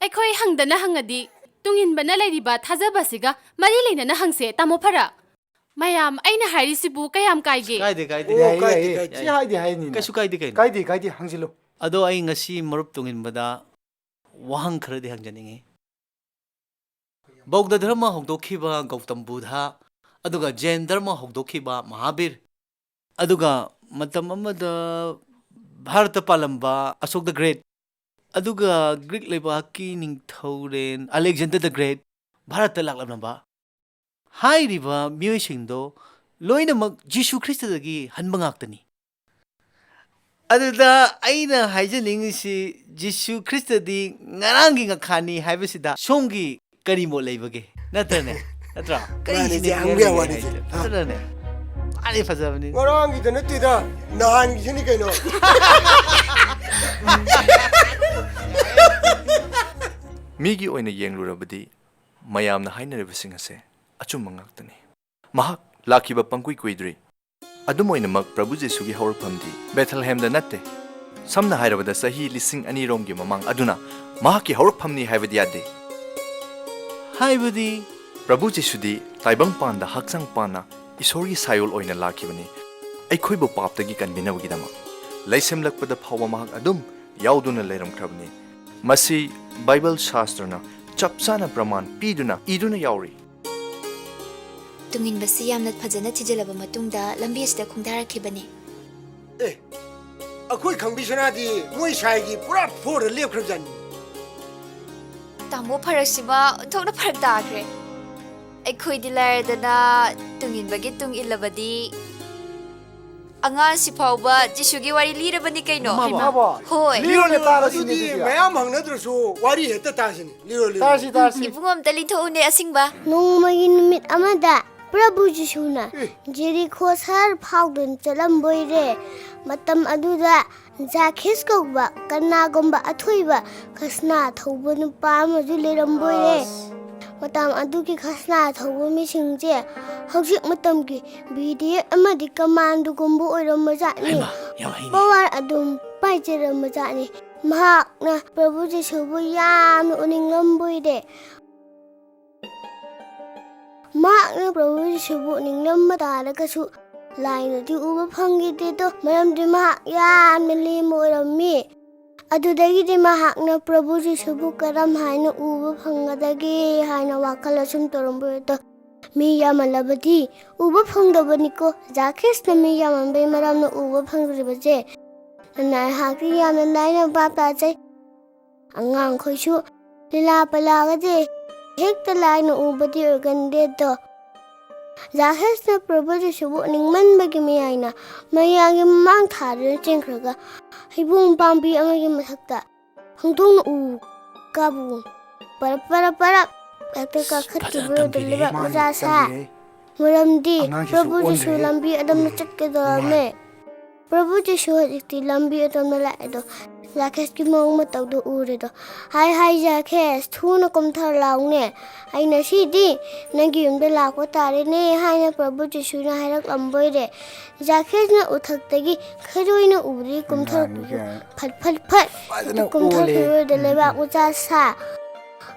ꯑꯩꯈꯣꯏ ꯍꯪꯗꯅ ꯍꯪꯉꯗꯤ ꯇꯨꯡꯏꯟꯕꯅ ꯂꯩꯔꯤꯕ ꯊꯥꯖꯕꯁꯤꯒ ꯃꯔꯤ ꯂꯩꯅꯅ ꯍꯪꯁꯦ, ꯇꯥꯃꯣ ꯐꯔꯛ꯫ ꯃꯌꯥꯝ, ꯑꯩꯅ ꯍꯥꯏꯔꯤꯁꯤꯕꯨ ꯀꯌꯥꯝ ꯀꯥꯏꯒꯦ? ꯀꯥꯏꯗꯦ, ꯀꯥꯏꯗꯦ꯫ ꯑꯣ, ꯌꯥꯏꯌꯦ, ꯀꯥꯏꯗꯦ, ꯌꯥꯏꯌꯦ꯫ ꯀꯥꯏꯗꯦ꯫ ꯁꯤ ꯍꯥꯏꯗꯤ ꯍꯥꯏꯅꯤꯅꯦ꯫ ꯀꯩꯁꯨ ꯀꯥꯏꯗꯦ ꯀꯩꯅꯣ꯫ ꯀꯥꯏꯗꯦ, ꯀꯥꯏꯗꯦ, ꯍꯪꯖꯤꯜꯂꯨ꯫ ꯑꯗꯣ ꯑꯩ ꯉꯁꯤ ꯃꯔꯨꯞ ꯇꯨꯡꯏꯟꯕꯗ ꯋꯥꯍꯪ ꯈꯔꯗꯤ ꯍꯪꯖꯅꯤꯡꯉꯤ꯫ ꯕꯧꯗ ꯙꯔꯃ ꯍꯧꯗꯣꯛꯈꯤꯕ ꯒꯧꯇꯝ ꯕꯨꯙ, ꯑꯗꯨꯒ ꯖꯦꯟ ꯙꯔꯃ ꯍꯧꯗꯣꯛꯈꯤꯕ ꯃꯍꯥꯕꯤꯔ, ꯑꯗꯨꯒ ꯃꯇꯝ ꯑꯃꯗ ꯚꯥꯔꯠꯇ ꯄꯥꯜꯂꯝꯕ ꯑꯁꯣꯛ the Great, ꯑꯗꯨꯒ ꯒ꯭ꯔꯤꯛ ꯂꯩꯕꯥꯛꯀꯤ ꯅꯤꯡꯊꯧꯔꯦꯜ Alexander the Great, ꯚꯥꯔꯠꯇ ꯂꯥꯛꯂꯝꯂꯕ ꯍꯥꯏꯔꯤꯕ ꯃꯤꯑꯣꯏꯁꯤꯡꯗꯣ ꯂꯣꯏꯅꯃꯛ ꯖꯤꯁꯨ ꯈ꯭ꯔꯤꯁꯇꯗꯒꯤ ꯍꯟꯕ ꯉꯥꯛꯇꯅꯤ꯫ ꯑꯗꯨꯗ ꯑꯩꯅ ꯍꯥꯏꯖꯅꯤꯡꯉꯤꯁꯤ, ꯖꯤꯁꯨ ꯈ꯭ꯔꯤꯁꯇꯗꯤ ꯉꯔꯥꯡꯒꯤ ꯉꯥꯈꯥꯅꯤ ꯍꯥꯏꯕꯁꯤꯗ ꯁꯣꯝꯒꯤ ꯀꯔꯤ ꯃꯣꯠ ꯂꯩꯕꯒꯦ? ꯅꯠꯇ꯭ꯔꯅꯦ? ꯅꯠꯇ꯭ꯔꯥ? ꯃꯥꯅꯦ, ꯀꯔꯤꯁꯤꯅ ꯆꯦ, ꯍꯪꯕ ꯌꯥꯕ ꯋꯥꯅꯤ, ꯆꯦ꯫ ꯍꯥ? ꯅꯠꯇ꯭ꯔꯅꯦ? ꯃꯥꯅꯦ, ꯐꯖꯕꯅꯤ꯫ ꯉꯔꯥꯡꯒꯤꯗ ꯅꯠꯇꯦꯗ, ꯅꯍꯥꯟꯒꯤꯁꯤꯅꯤ ꯀꯩꯅꯣ꯫ ꯃꯤꯒꯤ ꯑꯣꯏꯅ ꯌꯦꯡꯂꯨꯔꯕꯗꯤ ꯃꯌꯥꯝꯅ ꯍꯥꯏꯅꯔꯤꯕꯁꯤꯡ ꯑꯁꯦ ꯑꯆꯨꯝꯕ ꯉꯥꯛꯇꯅꯤ꯫ ꯃꯍꯥꯛ ꯂꯥꯛꯈꯤꯕ ꯄꯪꯀꯨꯏ ꯀꯨꯏꯗ꯭ꯔꯤ꯫ ꯑꯗꯨꯝ ꯑꯣꯏꯅꯃꯛ, ꯄ꯭ꯔꯚꯨ ꯖꯤꯁꯨꯒꯤ ꯍꯧꯔꯛꯐꯝꯗꯤ ꯕꯦꯊꯦꯜꯍꯦꯝꯗ ꯅꯠꯇꯦ꯫ ꯁꯝꯅ ꯍꯥꯏꯔꯕꯗ, ꯆꯍꯤ ꯂꯤꯁꯤꯡ ꯑꯅꯤ ꯔꯣꯝꯒꯤ ꯃꯃꯥꯡ ꯑꯗꯨꯅ ꯃꯍꯥꯛꯀꯤ ꯍꯧꯔꯛꯐꯝꯅꯤ ꯍꯥꯏꯕꯗꯤ ꯌꯥꯗꯦ꯫ ꯍꯥꯏꯕꯗꯤ? ꯄ꯭ꯔꯚꯨ ꯖꯤꯁꯨꯗꯤ ꯇꯥꯏꯕꯪꯄꯥꯟꯗ ꯍꯛꯆꯥꯡ ꯄꯥꯟꯅ ꯏꯁꯣꯔꯒꯤ ꯁꯥꯏꯑꯣꯜ ꯑꯣꯏꯅ ꯂꯥꯛꯈꯤꯕꯅꯤ꯫ ꯑꯩꯈꯣꯏꯕꯨ ꯄꯥꯞꯇꯒꯤ ꯀꯟꯕꯤꯅꯕꯒꯤꯗꯃꯛ꯫ ꯂꯩꯁꯦꯝꯂꯛꯄꯗ ꯐꯥꯎꯕ ꯃꯍꯥꯛ ꯑꯗꯨꯝ ꯌꯥꯎꯗꯨꯅ ꯂꯩꯔꯝꯈ꯭ꯔꯕꯅꯤ꯫ ꯃꯁꯤ ꯕꯥꯏꯕꯜ ꯁꯥꯁꯇ꯭ꯔꯅ ꯆꯞ ꯆꯥꯅ ꯄ꯭ꯔꯃꯥꯟ ꯄꯤꯗꯨꯅ ꯏꯗꯨꯅ ꯌꯥꯎꯔꯤ꯫ ꯇꯨꯡꯏꯟꯕꯁꯤ ꯌꯥꯝꯅ ꯐꯖꯅ ꯊꯤꯖꯤꯜꯂꯕ ꯃꯇꯨꯡꯗ ꯂꯝꯕꯤ ꯑꯁꯤꯗ ꯈꯣꯡꯗꯥꯔꯛꯈꯤꯕꯅꯤ꯫ ꯑꯦ, ꯑꯩꯈꯣꯏ ꯈꯪꯕꯤ ꯁꯅꯥꯗꯤ ꯃꯣꯏ ꯁꯥꯏꯒꯤ ꯄꯨꯔꯥ ꯐꯣꯔꯗ ꯂꯦꯞꯈ꯭ꯔꯕꯖꯥꯠꯅꯤ꯫ ꯇꯥꯃꯣ ꯐꯔꯛꯁꯤꯃ ꯑꯣꯟꯊꯣꯛꯅ ꯐꯔꯛ ꯇꯥꯈ꯭ꯔꯦ꯫ ꯑꯩꯈꯣꯏꯗꯤ ꯂꯥꯏꯔꯗꯅ ꯇꯨꯡꯏꯟꯕꯒꯤ ꯇꯨꯡ ꯏꯜꯂꯕꯗꯤ ꯑꯉꯥꯡꯁꯤ ꯐꯥꯎꯕ ꯖꯤꯁꯨꯒꯤ ꯋꯥꯔꯤ ꯂꯤꯔꯕꯅꯤ ꯀꯩꯅꯣ꯫ ꯃꯥꯕꯣ? ꯍꯩꯃꯥ꯫ ꯃꯥꯕꯣ? ꯍꯣꯏ꯫ ꯂꯤꯔꯣꯅꯦ, ꯇꯥꯔꯁꯤꯅꯦ ꯑꯗꯨꯗꯤ ꯑꯗꯨꯗꯤ꯫ ꯃꯌꯥꯝ ꯍꯪꯅꯗ꯭ꯔꯁꯨ ꯋꯥꯔꯤ ꯍꯦꯛꯇ ꯇꯥꯁꯤꯅꯦ꯫ ꯂꯤꯔꯣ, ꯂꯤꯔꯣ꯫ ꯇꯥꯁꯤ, ꯇꯥꯁꯤ꯫ ꯏꯕꯨꯡꯉꯣ, ꯑꯝꯇ ꯂꯤꯊꯣꯛꯎꯅꯦ ꯑꯁꯤꯡꯕ꯫ ꯅꯣꯡꯃꯒꯤ ꯅꯨꯃꯤꯠ ꯑꯃꯗ ꯄ꯭ꯔꯚꯨ ꯖꯤꯁꯨꯅ ꯖꯦꯔꯤꯈꯣ ꯁꯍꯔ ꯐꯥꯎꯗꯨꯅ ꯆꯠꯂꯝꯕꯣꯏꯔꯦ꯫ ꯃꯇꯝ ꯑꯗꯨꯗ ꯖꯥꯈꯦꯁ ꯀꯧꯕ ꯀꯅꯥꯒꯨꯝꯕ ꯑꯊꯣꯏꯕ ꯈꯁꯅꯥ ꯊꯧꯕ ꯅꯨꯄꯥ ꯑꯃꯁꯨ ꯂꯩꯔꯝꯕꯣꯏꯔꯦ꯫ ꯃꯇꯝ ꯑꯗꯨꯒꯤ ꯈꯁꯅꯥ ꯊꯧꯕ ꯃꯤꯁꯤꯡꯁꯦ ꯍꯧꯖꯤꯛ ꯃꯇꯝꯒꯤ ꯕꯤ ꯗꯤ ꯑꯦꯐ ꯑꯃꯗꯤ ꯀꯃꯥꯟꯗꯣꯒꯨꯝꯕ ꯑꯣꯏꯔꯝꯕꯖꯥꯠꯅꯤ꯫ ꯍꯩꯃꯥ, ꯌꯥꯝ ꯍꯩꯅꯦ꯫ ꯄꯋꯥꯔ ꯑꯗꯨꯝ ꯄꯥꯏꯖꯔꯝꯕꯖꯥꯠꯅꯤ꯫ ꯃꯍꯥꯛꯅ ꯄ꯭ꯔꯚꯨ ꯖꯤꯁꯨꯕꯨ ꯌꯥꯝꯅ ꯎꯅꯤꯡꯂꯝꯕꯣꯏꯔꯦ꯫ ꯃꯍꯥꯛꯅ ꯄ꯭ꯔꯚꯨ ꯖꯤꯁꯨꯕꯨ ꯎꯅꯤꯡꯂꯝꯕ ꯇꯥꯔꯒꯁꯨ ꯂꯥꯏꯅꯗꯤ ꯎꯕ ꯐꯪꯈꯤꯗꯦꯗꯣ, ꯃꯔꯝꯗꯤ ꯃꯍꯥꯛ ꯌꯥꯝꯅ ꯂꯦꯝꯕ ꯑꯣꯏꯔꯝꯃꯤ꯫ ꯑꯗꯨꯗꯒꯤꯗꯤ ꯃꯍꯥꯛꯅ ꯄ꯭ꯔꯚꯨ ꯖꯤꯁꯨꯕꯨ ꯀꯔꯝ ꯍꯥꯏꯅ ꯎꯕ ꯐꯪꯒꯗꯒꯦ ꯍꯥꯏꯅ ꯋꯥꯈꯜ ꯑꯁꯨꯝ ꯇꯧꯔꯝꯕꯗꯣ, ꯃꯤ ꯌꯥꯝꯃꯜꯂꯕꯗꯤ ꯎꯕ ꯐꯪꯗꯕꯅꯤꯀꯣ꯫ ꯖꯥꯈꯦꯁꯅ ꯃꯤ ꯌꯥꯝꯃꯟꯕꯩ ꯃꯔꯝꯅ ꯎꯕ ꯐꯪꯗ꯭ꯔꯤꯕꯁꯦ ꯅꯅꯥꯏꯍꯥꯛꯇꯤ ꯌꯥꯝꯅ ꯂꯥꯏꯅ ꯚꯥꯞ ꯇꯥꯖꯩ꯫ ꯑꯉꯥꯡꯈꯣꯏꯁꯨ ꯂꯤꯂꯥ ꯄꯂꯥꯒꯁꯦ ꯍꯦꯛꯇ ꯂꯥꯏꯅ ꯎꯕꯗꯤ ꯑꯣꯏꯒꯟꯗꯦꯗꯣ꯫ ꯖꯥꯈꯦꯁꯅ ꯄ꯭ꯔꯚꯨ ꯖꯤꯁꯨꯕꯨ ꯎꯅꯤꯡꯃꯟꯕꯒꯤ ꯃꯌꯥꯏꯅ ꯃꯌꯥꯝꯒꯤ ꯃꯃꯥꯡ ꯊꯥꯗꯨꯅ ꯆꯦꯟꯈ꯭ꯔꯒ ꯍꯩꯕꯣꯡ ꯄꯥꯝꯕꯤ ꯑꯃꯒꯤ ꯃꯊꯛꯇ ꯍꯣꯡꯗꯣꯛꯅ ꯎ ꯀꯥꯕꯒꯨꯝ ꯄꯔꯞ ꯄꯔꯞ ꯄꯔꯞ ꯍꯦꯛꯇ ꯀꯥꯈꯠꯈꯤꯕꯗꯨꯗ ꯂꯩꯕꯥꯛ ꯃꯆꯥ ꯁꯥ꯫ ꯃꯔꯝꯗꯤ ꯑꯉꯥꯡꯁꯤꯁꯨ ꯄ꯭ꯔꯚꯨ ꯖꯤꯁꯨ ꯑꯣꯟꯈ꯭ꯔꯦꯍꯦ꯫ ꯂꯝꯕꯤ ꯑꯗꯣꯝꯗ ꯎꯝ꯫ ꯆꯠꯀꯗꯧꯔꯝꯃꯦ꯫ ꯏꯃꯥꯏ꯫ ꯄ꯭ꯔꯚꯨ ꯖꯤꯁꯨ ꯍꯧꯖꯤꯛꯇꯤ ꯂꯝꯕꯤ ꯑꯗꯣꯝꯗ ꯂꯥꯛꯑꯦꯗꯣ꯫ ꯖꯥꯈꯦꯁꯀꯤ ꯃꯑꯣꯡ ꯃꯇꯧꯗꯣ ꯎꯔꯦꯗꯣ꯫ "ꯍꯥꯏ ꯍꯥꯏ ꯖꯥꯈꯦꯁ, ꯊꯨꯅ ꯀꯨꯝꯊꯔ ꯂꯥꯎꯅꯦ꯫ ꯑꯩ ꯉꯁꯤꯗꯤ ꯅꯪꯒꯤ ꯌꯨꯝꯗ ꯂꯥꯛꯄ ꯇꯥꯔꯦꯅꯦ" ꯍꯥꯏꯅ ꯄ꯭ꯔꯚꯨ ꯖꯤꯁꯨꯅ ꯍꯥꯏꯔꯛꯂꯝꯕꯣꯏꯔꯦ꯫ ꯖꯥꯈꯦꯁꯅ ꯎꯊꯛꯇꯒꯤ ꯈꯩꯔꯣꯏꯅ ꯎꯕꯗꯒꯤ ꯀꯨꯝꯊꯔꯛꯄꯗꯣ ꯐꯠ ꯐꯠ ꯐꯠ ꯐꯖꯅ ꯀꯨꯝꯊꯔꯛꯈꯤꯕꯗ ꯂꯩꯕꯥꯛ ꯃꯆꯥ ꯁꯥ꯫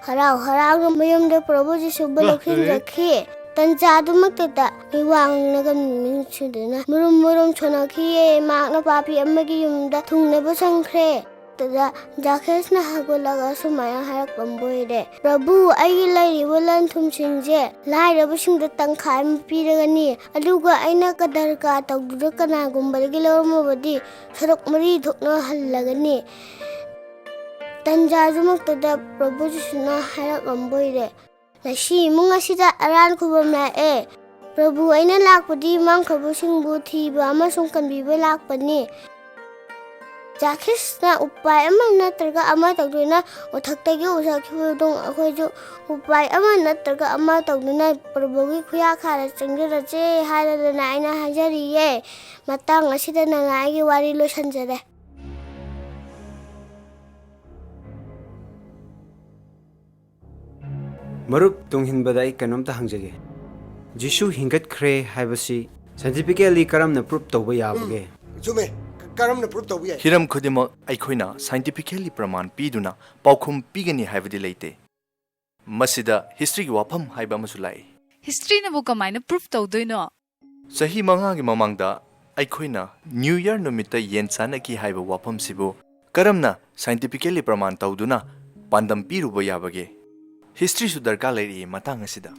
ꯍꯔꯥꯎ ꯍꯔꯥꯎꯅ ꯃꯌꯨꯝꯗ ꯄ꯭ꯔꯚꯨ ꯖꯤꯁꯨꯕꯨ ꯂꯧꯁꯤꯟꯖꯈꯤ꯫ ꯇꯟꯖꯥꯗꯨꯃꯛꯇꯗ ꯃꯤꯋꯥꯡꯅꯒ ꯃꯤꯡꯁꯤꯟꯗꯨꯅ ꯃꯨꯔꯨꯝ ꯃꯨꯔꯨꯝ ꯁꯣꯟꯅꯈꯤꯌꯦ꯫ ꯃꯍꯥꯛꯅ ꯄꯥꯄꯤ ꯑꯃꯒꯤ ꯌꯨꯝꯗ ꯊꯨꯡꯅꯕ ꯆꯪꯈ꯭ꯔꯦ꯫ ꯇꯗ ꯖꯥꯈꯦꯁꯅ ꯍꯧꯒꯠꯂꯒ ꯁꯨꯃꯥꯏꯅ ꯍꯥꯏꯔꯛꯂꯝꯕꯣꯏꯔꯦ, "ꯄ꯭ꯔꯚꯨ, ꯑꯩꯒꯤ ꯂꯩꯔꯤꯕ ꯂꯟ ꯊꯨꯝꯁꯤꯡꯁꯦ ꯂꯥꯏꯔꯕꯁꯤꯡꯗ ꯇꯪꯈꯥꯏ ꯑꯃ ꯄꯤꯔꯒꯅꯤ, ꯑꯗꯨꯒ ꯑꯩꯅ ꯀꯗꯔꯀꯥ ꯇꯧꯗꯨꯅ ꯀꯅꯥꯒꯨꯝꯕꯗꯒꯤ ꯂꯧꯔꯝꯃꯕꯗꯤ ꯁꯔꯨꯛ ꯃꯔꯤ ꯊꯣꯛꯅ ꯍꯜꯂꯒꯅꯤ"꯫ ꯇꯟꯖꯥꯗꯨꯃꯛꯇꯗ ꯄ꯭ꯔꯚꯨ ꯖꯤꯁꯨꯅ ꯍꯥꯏꯔꯛꯂꯝꯕꯣꯏꯔꯦ, "ꯉꯁꯤ ꯏꯃꯨꯡ ꯑꯁꯤꯗ ꯑꯔꯥꯟ ꯈꯨꯕꯝ ꯂꯥꯛꯑꯦ꯫ ꯄ꯭ꯔꯚꯨ, ꯑꯩꯅ ꯂꯥꯛꯄꯗꯤ ꯃꯥꯡꯈ꯭ꯔꯕꯁꯤꯡꯕꯨ ꯊꯤꯕ ꯑꯃꯁꯨꯡ ꯀꯟꯕꯤꯕ ꯂꯥꯛꯄꯅꯤ"꯫ ꯖꯥꯈꯤꯁꯅ ꯎꯄꯥꯏ ꯑꯃ ꯅꯠꯇ꯭ꯔꯒ ꯑꯃ ꯇꯧꯗꯨꯅ ꯎꯊꯛꯇꯒꯤ ꯎꯊꯛꯈꯤꯕꯗꯨ ꯑꯩꯈꯣꯏꯁꯨ ꯎꯄꯥꯏ ꯑꯃ ꯅꯠꯇ꯭ꯔꯒ ꯑꯃ ꯇꯧꯗꯨꯅ ꯄ꯭ꯔꯚꯨꯒꯤ ꯈꯨꯌꯥꯈꯥꯗ ꯆꯪꯖꯔꯁꯦ ꯍꯥꯏꯔꯗꯅ ꯑꯩꯅ ꯍꯥꯏꯖꯔꯤꯌꯦ꯫ ꯃꯇꯥꯡ ꯑꯁꯤꯗ ꯅꯅꯥꯏꯒꯤ ꯋꯥꯔꯤ ꯂꯣꯏꯁꯤꯟꯖꯔꯦ꯫ ꯃꯔꯨꯞ, ꯇꯨꯡꯍꯟꯕꯗ ꯑꯩ ꯀꯩꯅꯣꯝꯇ ꯍꯪꯖꯒꯦ꯫ ꯖꯤꯁꯨ ꯍꯤꯡꯒꯠꯈ꯭ꯔꯦ ꯍꯥꯏꯕꯁꯤ scientifically ꯀꯔꯝꯅ proof ꯇꯧꯕ ꯌꯥꯕꯒꯦ? ꯆꯨꯝꯃꯦ꯫ ꯀ- ꯀꯔꯝꯅ proof ꯇꯧꯕ ꯌꯥꯏ? ꯍꯤꯔꯝ ꯈꯨꯗꯤꯡꯃꯛ ꯑꯩꯈꯣꯏꯅ scientifically ꯄ꯭ꯔꯃꯥꯟ ꯄꯤꯗꯨꯅ ꯄꯥꯎꯈꯨꯝ ꯄꯤꯒꯅꯤ ꯍꯥꯏꯕꯗꯤ ꯂꯩꯇꯦ꯫ ꯃꯁꯤꯗ historyꯒꯤ ꯋꯥꯐꯝ ꯍꯥꯏꯕ ꯑꯃꯁꯨ ꯂꯥꯛꯏ꯫ Historyꯅꯕꯨ ꯀꯃꯥꯏꯅ proof ꯇꯧꯗꯣꯏꯅꯣ? ꯆꯍꯤ ꯃꯉꯥꯒꯤ ꯃꯃꯥꯡꯗ ꯑꯩꯈꯣꯏꯅ New Year ꯅꯨꯃꯤꯠꯇ ꯌꯦꯟ ꯆꯥꯅꯈꯤ ꯍꯥꯏꯕ ꯋꯥꯐꯝꯁꯤꯕꯨ ꯀꯔꯝꯅ scientifically ꯄ꯭ꯔꯃꯥꯟ ꯇꯧꯗꯨꯅ ꯄꯥꯟꯗꯝ ꯄꯤꯔꯨꯕ ꯌꯥꯕꯒꯦ? Historyꯁꯨ ꯗꯔꯀꯥꯔ ꯂꯩꯔꯛꯏ ꯃꯇꯥꯡ ꯑꯁꯤꯗ꯫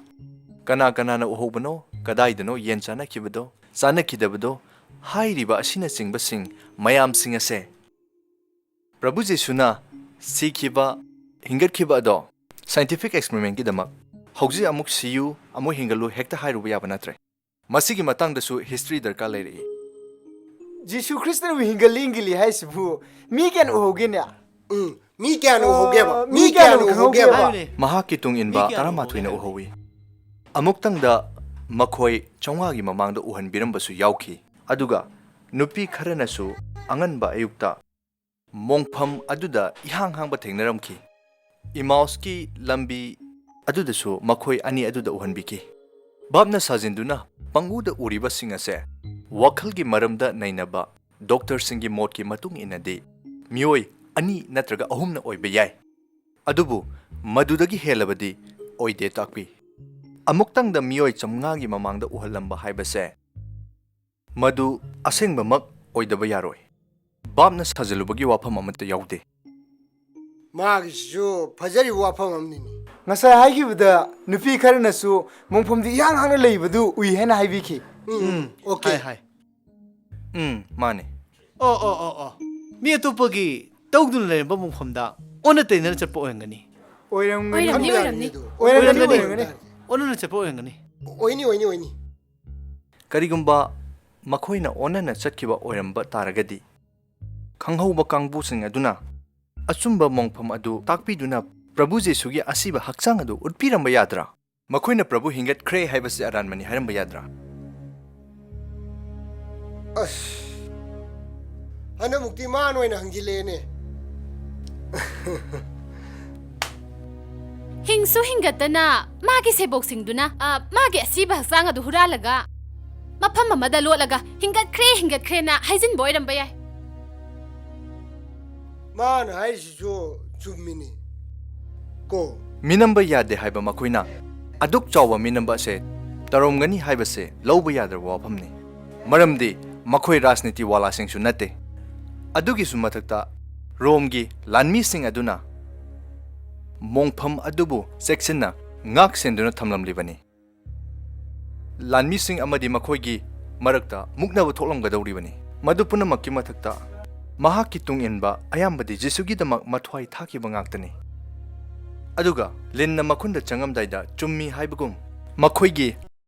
ꯀꯅꯥ ꯀꯅꯥꯅ ꯎꯍꯧꯕꯅꯣ, ꯀꯗꯥꯏꯗꯅꯣ ꯌꯦꯟ ꯆꯥꯅꯈꯤꯕꯗꯣ, ꯆꯥꯅꯈꯤꯗꯕꯗꯣ ꯍꯥꯏꯔꯤꯕ ꯑꯁꯤꯅꯆꯤꯡꯕꯁꯤꯡ ꯃꯌꯥꯝꯁꯤꯡ ꯑꯁꯦ ꯄ꯭ꯔꯚꯨ ꯖꯤꯁꯨꯅ ꯁꯤꯈꯤꯕ, ꯍꯤꯡꯒꯠꯈꯤꯕ ꯑꯗꯣ scientific experimentꯀꯤꯗꯃꯛ ꯍꯧꯖꯤꯛ ꯑꯃꯨꯛ ꯁꯤꯌꯨ, ꯑꯃꯨꯛ ꯍꯤꯡꯒꯠꯂꯨ ꯍꯦꯛꯇ ꯍꯥꯏꯔꯨꯕ ꯌꯥꯕ ꯅꯠꯇ꯭ꯔꯦ꯫ ꯃꯁꯤꯒꯤ ꯃꯇꯥꯡꯗꯁꯨ history ꯗꯔꯀꯥꯔ ꯂꯩꯔꯛꯏ꯫ ꯖꯤꯁꯨ ꯈ꯭ꯔꯤꯁꯇꯅꯕꯨ ꯍꯤꯡꯒꯠꯂꯤ ꯍꯤꯡꯒꯠꯂꯤ ꯍꯥꯏꯁꯤꯕꯨ ꯃꯤ ꯀꯌꯥꯅ ꯎꯍꯧꯒꯦꯅꯦ? ꯎꯝ, ꯃꯤ ꯀꯌꯥꯅ ꯎꯍꯧꯒꯦꯕ? ꯃꯤ ꯀꯌꯥꯅ ꯎꯍꯧꯒꯦꯕ? ꯍꯥꯏꯕꯅꯦ꯫ ꯃꯍꯥꯛꯀꯤ ꯇꯨꯡ ꯏꯟꯕ ꯃꯤ ꯀꯌꯥꯅ ꯇꯔꯥꯃꯥꯊꯣꯏꯅ ꯎꯍꯧꯒꯦ ꯎꯍꯧꯏ꯫ ꯑꯃꯨꯛꯇꯪꯗ ꯃꯈꯣꯏ ꯆꯥꯝꯃꯉꯥꯒꯤ ꯃꯃꯥꯡꯗ ꯎꯍꯟꯕꯤꯔꯝꯕꯁꯨ ꯌꯥꯎꯈꯤ꯫ ꯑꯗꯨꯒ ꯅꯨꯄꯤ ꯈꯔꯅꯁꯨ ꯑꯉꯟꯕ ꯑꯌꯨꯛꯇ ꯃꯣꯡꯐꯝ ꯑꯗꯨꯗ ꯏꯍꯥꯡ ꯍꯥꯡꯕ ꯊꯦꯡꯅꯔꯝꯈꯤ꯫ ꯏꯃꯥꯎꯁꯀꯤ ꯂꯝꯕꯤ ꯑꯗꯨꯗꯁꯨ ꯃꯈꯣꯏ ꯑꯅꯤ ꯑꯗꯨꯗ ꯎꯍꯟꯕꯤꯈꯤ꯫ ꯚꯥꯞꯅ ꯁꯥꯖꯤꯟꯗꯨꯅ ꯄꯪꯎꯗ ꯎꯔꯤꯕꯁꯤꯡ ꯑꯁꯦ ꯋꯥꯈꯜꯒꯤ ꯃꯔꯝꯗ ꯅꯩꯅꯕ ꯗꯣꯛꯇꯔꯁꯤꯡꯒꯤ ꯃꯣꯠꯀꯤ ꯃꯇꯨꯡ ꯏꯟꯅꯗꯤ ꯃꯤꯑꯣꯏ ꯑꯅꯤ ꯅꯠꯇ꯭ꯔꯒ ꯑꯍꯨꯝꯅ ꯑꯣꯏꯕ ꯌꯥꯏ꯫ ꯑꯗꯨꯕꯨ ꯃꯗꯨꯗꯒꯤ ꯍꯦꯜꯂꯕꯗꯤ ꯑꯣꯏꯗꯦ ꯇꯥꯛꯄꯤ꯫ ꯑꯃꯨꯛꯇꯪꯗ ꯃꯤꯑꯣꯏ ꯆꯥꯝꯃꯉꯥꯒꯤ ꯃꯃꯥꯡꯗ ꯎꯍꯜꯂꯝꯕ ꯍꯥꯏꯕꯁꯦ ꯃꯗꯨ ꯑꯁꯦꯡꯕꯃꯛ ꯑꯣꯏꯗꯕ ꯌꯥꯔꯣꯏ꯫ ꯚꯥꯞꯅ ꯁꯥꯖꯤꯜꯂꯨꯕꯒꯤ ꯋꯥꯐꯝ ꯑꯃꯠꯇ ꯌꯥꯎꯗꯦ꯫ ꯃꯥꯒꯤꯁꯤꯁꯨ ꯐꯖꯔꯤꯕ ꯋꯥꯐꯝ ꯑꯃꯅꯤꯅꯦ꯫ ꯉꯁꯥꯏ ꯍꯥꯏꯈꯤꯕꯗ ꯅꯨꯄꯤ ꯈꯔꯅꯁꯨ ꯃꯣꯡꯐꯝꯗꯤ ꯏꯍꯥꯡ ꯍꯥꯡꯅ ꯂꯩꯕꯗꯨ ꯎꯏ ꯍꯥꯏꯅ ꯍꯥꯏꯕꯤꯈꯤ꯫ ꯎꯝ, okay꯫ ꯍꯥꯏ ꯍꯥꯏ꯫ ꯎꯝ, ꯃꯥꯅꯦ꯫ ꯑꯣ ꯑꯣ ꯑꯣ ꯑꯣ꯫ ꯃꯤ ꯑꯇꯣꯞꯄꯒꯤ ꯇꯧꯗꯨꯅ ꯂꯩꯔꯝꯕ ꯃꯐꯝꯗ ꯑꯣꯟꯅ ꯇꯩꯅꯅ ꯆꯠꯄ ꯑꯣꯏꯔꯝꯒꯅꯤ꯫ ꯑꯣꯏꯔꯝꯒꯅꯤ꯫ ꯑꯗꯨ ꯑꯣꯏꯔꯝꯒꯅꯤ꯫ ꯌꯥꯔꯤꯅꯦ ꯑꯗꯨ꯫ ꯑꯣꯏꯔꯝꯒꯅꯤ꯫ ꯑꯣꯏꯔꯝꯒꯅꯤ꯫ ꯑꯣꯟꯅꯅ ꯆꯠꯄ ꯑꯣꯏꯔꯝꯒꯅꯤ꯫ ꯑꯣꯏꯅꯤ, ꯑꯣꯏꯅꯤ, ꯑꯣꯏꯅꯤ꯫ ꯀꯔꯤꯒꯨꯝꯕ ꯃꯈꯣꯏꯅ ꯑꯣꯟꯅꯅ ꯆꯠꯈꯤꯕ ꯑꯣꯏꯔꯝꯕ ꯇꯥꯔꯒꯗꯤ ꯈꯪꯍꯧꯕ ꯀꯥꯡꯕꯨꯁꯤꯡ ꯑꯗꯨꯅ ꯑꯆꯨꯝꯕ ꯃꯣꯡꯐꯝ ꯑꯗꯨ ꯇꯥꯛꯄꯤꯗꯨꯅ ꯄ꯭ꯔꯚꯨ ꯖꯤꯁꯨꯒꯤ ꯑꯁꯤꯕ ꯍꯛꯆꯥꯡ ꯑꯗꯨ ꯎꯠꯄꯤꯔꯝꯕ ꯌꯥꯗ꯭ꯔꯥ? ꯃꯈꯣꯏꯅ ꯄ꯭ꯔꯚꯨ ꯍꯤꯡꯒꯠꯈ꯭ꯔꯦ ꯍꯥꯏꯕꯁꯤ ꯑꯔꯥꯟꯕꯅꯤ ꯍꯥꯏꯔꯝꯕ ꯌꯥꯗ꯭ꯔꯥ? ꯑꯁ, ꯍꯟꯗꯛꯃꯨꯛꯇꯤ ꯃꯥꯅ ꯑꯣꯏꯅ ꯍꯪꯖꯤꯜꯂꯛꯑꯦꯅꯦ꯫ ꯍꯤꯡꯁꯨ ꯍꯤꯡꯒꯠꯇꯅ ꯃꯥꯒꯤ ꯁꯦꯕꯣꯛꯁꯤꯡꯗꯨꯅ ꯑ, ꯃꯥꯒꯤ ꯑꯁꯤꯕ ꯍꯛꯆꯥꯡ ꯑꯗꯨ ꯍꯨꯔꯥꯜꯂꯒ ꯃꯐꯝ ꯑꯃꯗ ꯂꯣꯠꯂꯒ ꯍꯤꯡꯒꯠꯈ꯭ꯔꯦ ꯍꯤꯡꯒꯠꯈ꯭ꯔꯦꯅ ꯍꯥꯏꯖꯤꯟꯕ ꯑꯣꯏꯔꯝꯕ ꯌꯥꯏ꯫ ꯃꯥꯅ ꯍꯥꯏꯔꯤꯁꯤꯁꯨ ꯆꯨꯝꯃꯤꯅꯤ ꯀꯣ꯫ ꯃꯤꯅꯝꯕ ꯌꯥꯗꯦ ꯍꯥꯏꯕ ꯃꯈꯣꯏꯅ ꯑꯗꯨꯛ ꯆꯥꯎꯕ ꯃꯤꯅꯝꯕ ꯑꯁꯦ ꯇꯧꯔꯝꯒꯅꯤ ꯍꯥꯏꯕꯁꯦ ꯂꯧꯕ ꯌꯥꯗ꯭ꯔꯕ ꯋꯥꯐꯝꯅꯤ꯫ ꯃꯔꯝꯗꯤ ꯃꯈꯣꯏ ꯔꯥꯖꯅꯤꯇꯤ ꯋꯥꯂꯥꯁꯤꯡꯁꯨ ꯅꯠꯇꯦ꯫ ꯑꯗꯨꯒꯤꯁꯨ ꯃꯊꯛꯇ ꯔꯣꯝꯒꯤ ꯂꯥꯟꯃꯤꯁꯤꯡ ꯑꯗꯨꯅ ꯃꯣꯡꯐꯝ ꯑꯗꯨꯕꯨ ꯆꯦꯛꯁꯤꯟꯅ ꯉꯥꯛ ꯁꯦꯟꯗꯨꯅ ꯊꯝꯂꯝꯂꯤꯕꯅꯤ꯫ ꯂꯥꯟꯃꯤꯁꯤꯡ ꯑꯃꯗꯤ ꯃꯈꯣꯏꯒꯤ ꯃꯔꯛꯇ ꯃꯨꯛꯅꯕ ꯊꯣꯛꯂꯝꯒꯗꯧꯔꯤꯕꯅꯤ꯫ ꯃꯗꯨ ꯄꯨꯝꯅꯃꯛꯀꯤ ꯃꯊꯛꯇ ꯃꯍꯥꯛꯀꯤ ꯇꯨꯡ ꯏꯟꯕ ꯑꯌꯥꯝꯕꯗꯤ ꯖꯤꯁꯨꯒꯤꯗꯃꯛ ꯃꯊ꯭ꯋꯥꯏ ꯊꯥꯈꯤꯕ ꯉꯥꯛꯇꯅꯤ꯫ ꯑꯗꯨꯒ ꯂꯤꯟꯅ ꯃꯈꯨꯟꯗ ꯆꯪꯉꯝꯗꯥꯏꯗ ꯆꯨꯝꯃꯤ ꯍꯥꯏꯕꯒꯨꯝ ꯃꯈꯣꯏꯒꯤ